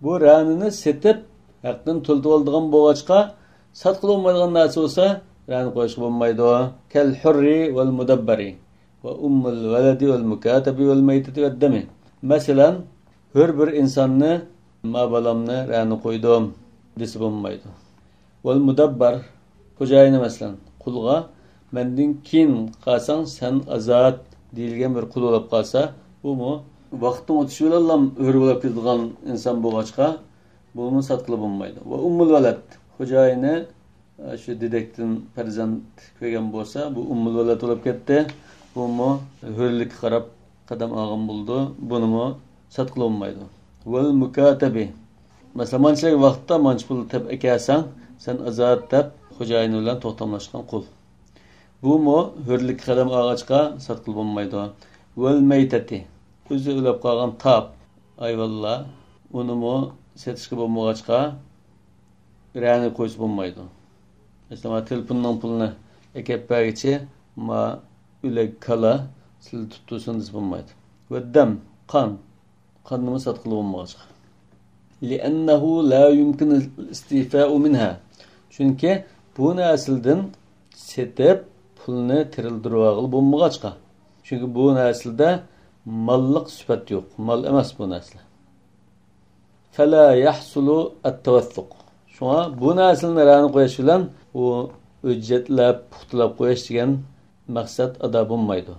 بۇ رەنىنى سېتىپ، ھەققىنى تۆلىتىۋالىدىغان بولغاچقا، ساتقىلى بولمايدىغان نەرسە بولسا، رەنە قويۇشقا بولمايدۇ. كالحر والمدبر وأم الولد والمكاتب والميتة والدم. مەسىلەن، ھۆر بىر ئىنساننى، ما بالامنى رەنە قويدۇم دېسە بولمايدۇ. ۋەل مۇدەببەر، خوجايىنى مەسىلەن، قۇلغا، مەندىن كېيىن قالساڭ سەن ئازاد دېيىلگەن بىر قۇل بولۇپ قالسا، بۇمۇ ۋاقىتنىڭ ئۆتۈشى بىلەنلا ھۆر بولۇپ كېتىدىغان ئىنسان بولغاچقا، بۇمۇ ساتقىلى بولمايدۇ. ۋە ئۇممۇل ۋەلەد، خوجايىنى، ئە، شۇ دېدەكتىن پەرزەنت كۆرگەن بولسا، بۇ ئۇممۇل ۋەلەد بولۇپ كەتتى. بۇمۇ ھۆرلۈككە قاراپ قەدەم ئالغان بولىدۇ. بۇنىمۇ ساتقىلى بولمايدۇ. ۋەل مۇكاتەبى. مەسىلەن، مانچىلىك ۋاقىتتا مانچە پۇل تېپىپ ئەكەلسەڭ، سەن ئازاد دەپ خوجايىنى بىلەن توختاملاشقان قۇل. بۇمۇ ھۆرلۈككە قەدەم ئالغاچقا ساتقىلى بولمايدۇ. ۋەل مەيتەتى. ئۆزى ئۆلۈپ قالغان تاپ، ھايۋانلار، ئۇنىمۇ سېتىشقا بولمىغاچقا، رەنە قويسا بولمايدۇ. مەسىلەن، ما تېلېفوننىڭ پۇلىنى ئەكەپ بەرگۈچى، ما ئۆلەك كالا سىلى تۇتتۇرسۇن دېسە بولمايدۇ. ۋە دەم، قان. قاننىمۇ ساتقىلى بولمىغاچقا. لأنه لا يمكن الاستيفاء منها. چۈنكى بۇ نەرسىلەردىن سېتىپ، پۇلنى تىرىلدۈرۈۋالغىلى بولمىغاچقا. چۈنكى بۇ نەرسىلەردە ماللىق سۈپەت يوق. مال ئەمەس بۇ نەرسىلەر. فلا يحصل التوثق. شۇڭا بۇ نەرسىلەرنى رەنە قويۇش بىلەن ئۇ ھۆججەتلەپ، پۇختىلاپ قويۇش دېگەن مەقسەت ئادا بولمايدۇ.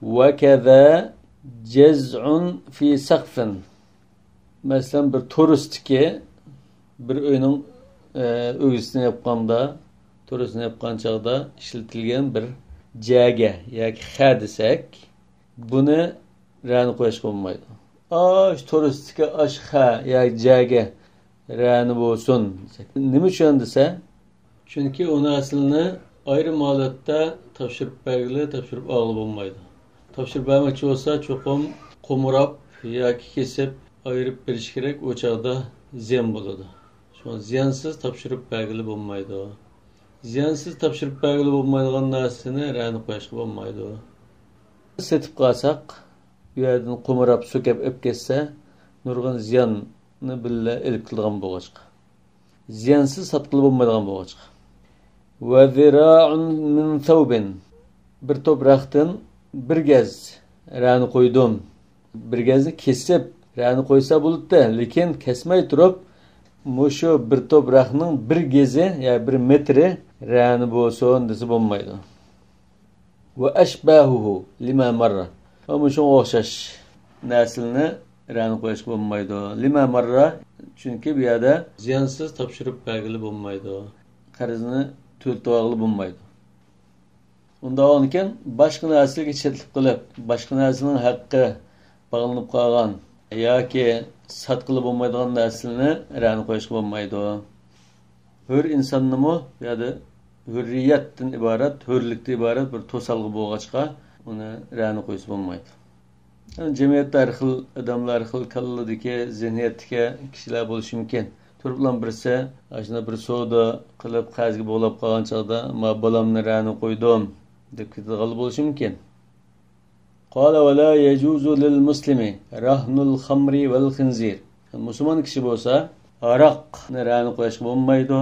وكذا جزع في سقف. مەسىلەن، بىر تورۇستىكى، بىر ئۆينىڭ، ئە، ئۆگزىسىنى ياپقاندا، تورۇسىنى ياپقان چاغدا ئىشلىتىلگەن بىر جەگە ياكى خە دېسەك، بۇنى رەنە قويۇشقا بولمايدۇ. ئاش تورۇستىكى ئاش خە ياكى جەگە رەنى بولسۇن. نېمە ئۈچۈن دېسە، چۈنكى ئۇنى ئەسلىنى ئايرىم ھالەتتە تاپشۇرۇپ بەرگىلى، تاپشۇرۇپ ئالغىلى بولمايدۇ. تاپشۇرۇپ بەرمەكچى بولسا، چوقۇم قومۇراپ ياكى كېسىپ ئايرىپ بېرىش كېرەك، ئۇ چاغدا زىيان بولىدۇ. شۇڭا زىيانسىز تاپشۇرۇپ بەرگىلى بولمايدۇ. زىيانسىز تاپشۇرۇپ بەرگىلى بولمايدىغان نەرسىنى رەنە قويۇشقا بولمايدۇ. سېتىپ قالساق، ئۇ يەردىن قومۇراپ سۆكەپ ئېلىپ كەتسە، نۇرغۇن زىياننى بىللە ئېلىپ كېلىدىغان بولغاچقا. زىيانسىز ساتقىلى بولمايدىغان بولغاچقا. ۋە زىرائۇن مىن سەۋبىن. بىر توپ رەختىن بىر گەز رەنە قويدۇم. بىر گەزنى كېسىپ رەنە قويسا بولىدۇ، لېكىن كەسمەي تۇرۇپ، مۇشۇ بىر توپ رەختنىڭ بىر گېزى، يا بىر مېتىرى رەنە بولسۇن دېسە بولمايدۇ. ۋە ئەشباھۇھۇ لىما مەررە. ۋە مۇشۇڭغا ئوخشاش نەرسىلەرنى رەنە قويۇشقا بولمايدۇ. لىما مەررە، چۈنكى بۇ يەردە زىيانسىز تاپشۇرۇپ بەرگىلى بولمايدۇ. قەرزنى تۆلىتىۋالغىلى بولمايدۇ. ئۇنداق بولغاندىكىن باشقا نەرسىگە چەتلىك قىلىپ، باشقا نەرسىنىڭ ھەققى باغلىنىپ قالغان ياكى ساتقىلى بولمايدىغان نەرسىلەرنى رەنە قويۇشقا بولمايدۇ. ھۆر ئىنساننىمۇ، بۇ يەردە ھۆررىيەتتىن ئىبارەت، ھۆرلۈكتىن ئىبارەت بىر توسالغۇ بولغاچقا، ئۇنى رەنە قويسا بولمايدۇ. يەنى جەمئىيەتتە ھەر خىل ئادەملەر، خىل كاللىدىكى، زېھنىيەتتىكى كىشىلەر بولۇشى مۇمكىن. تۇرۇپلا بىرسى، ئاشۇنداق بىر سودا قىلىپ، قەرزگە بوغلاپ قالغان چاغدا، ما بالامنى رەنە قويدۇم، دەپ كېتىدىغانلا بولۇشى مۇمكىن. قال ولا يجوز للمسلم رهن الخمر والخنزير. مۇسۇلمان كىشى بولسا، ھاراقنى رەنە قويۇشقا بولمايدۇ،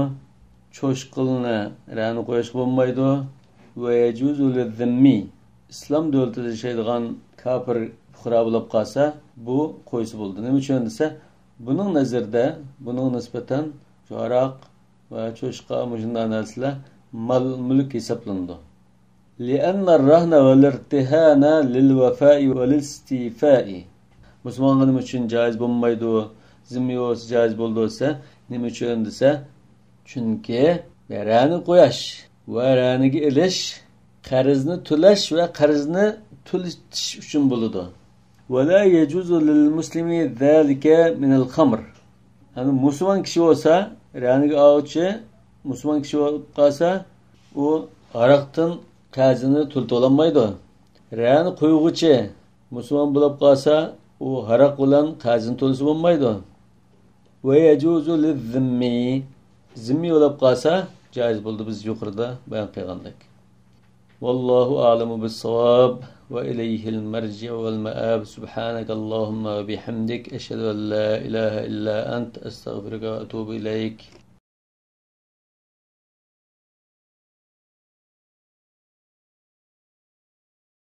چوشقىلنى رەنە قويۇشقا بولمايدۇ. ويجوز للذمي. ئىسلام دۆلىتىدە ياشايدىغان كاپىر پۇقرا بولۇپ قالسا، بۇ قويسا بولىدۇ. نېمە ئۈچۈن دېسە، بۇنىڭ نەزىرىدە، بۇنىڭغا نىسبەتەن شۇ ھاراق ۋە چوشقا، مۇشۇنداق نەرسىلەر مال-مۈلۈك ھېسابلىنىدۇ. لأن الرهن والارتهان للوفاء والاستيفاء. مۇسۇلمانغا نېمە ئۈچۈن جائىز بولمايدۇ، زىممىي بولسا جائىز بولىدۇ دېسە، نېمە ئۈچۈن دېسە، چۈنكى رەنە قويۇش ۋە رەنىگە ئېلىش قەرزنى تۆلەش ۋە قەرزنى تۆلىتىش ئۈچۈن بولىدۇ. ولا يجوز للمسلم ذلك من الخمر. يەنى مۇسۇلمان كىشى بولسا، رەنىگە ئالغۇچى مۇسۇلمان كىشى بولۇپ قالسا، ئۇ ھاراقتىن قەرزىنى تۆلىتىۋالالمايدۇ. رەنە قويغۇچى مۇسۇلمان بولۇپ قالسا، ئۇ ھاراق بىلەن قەرزىنى تۆلىسە بولمايدۇ. ويجوز للذمي. زىممىي بولۇپ قالسا، جائىز بولدى، بىز يۇقىرىدا بايان قىلغاندەك. والله أعلم بالصواب وإليه المرجع والمآب. سبحانك اللهم وبحمدك، أشهد أن لا إله إلا أنت، أستغفرك وأتوب إليك.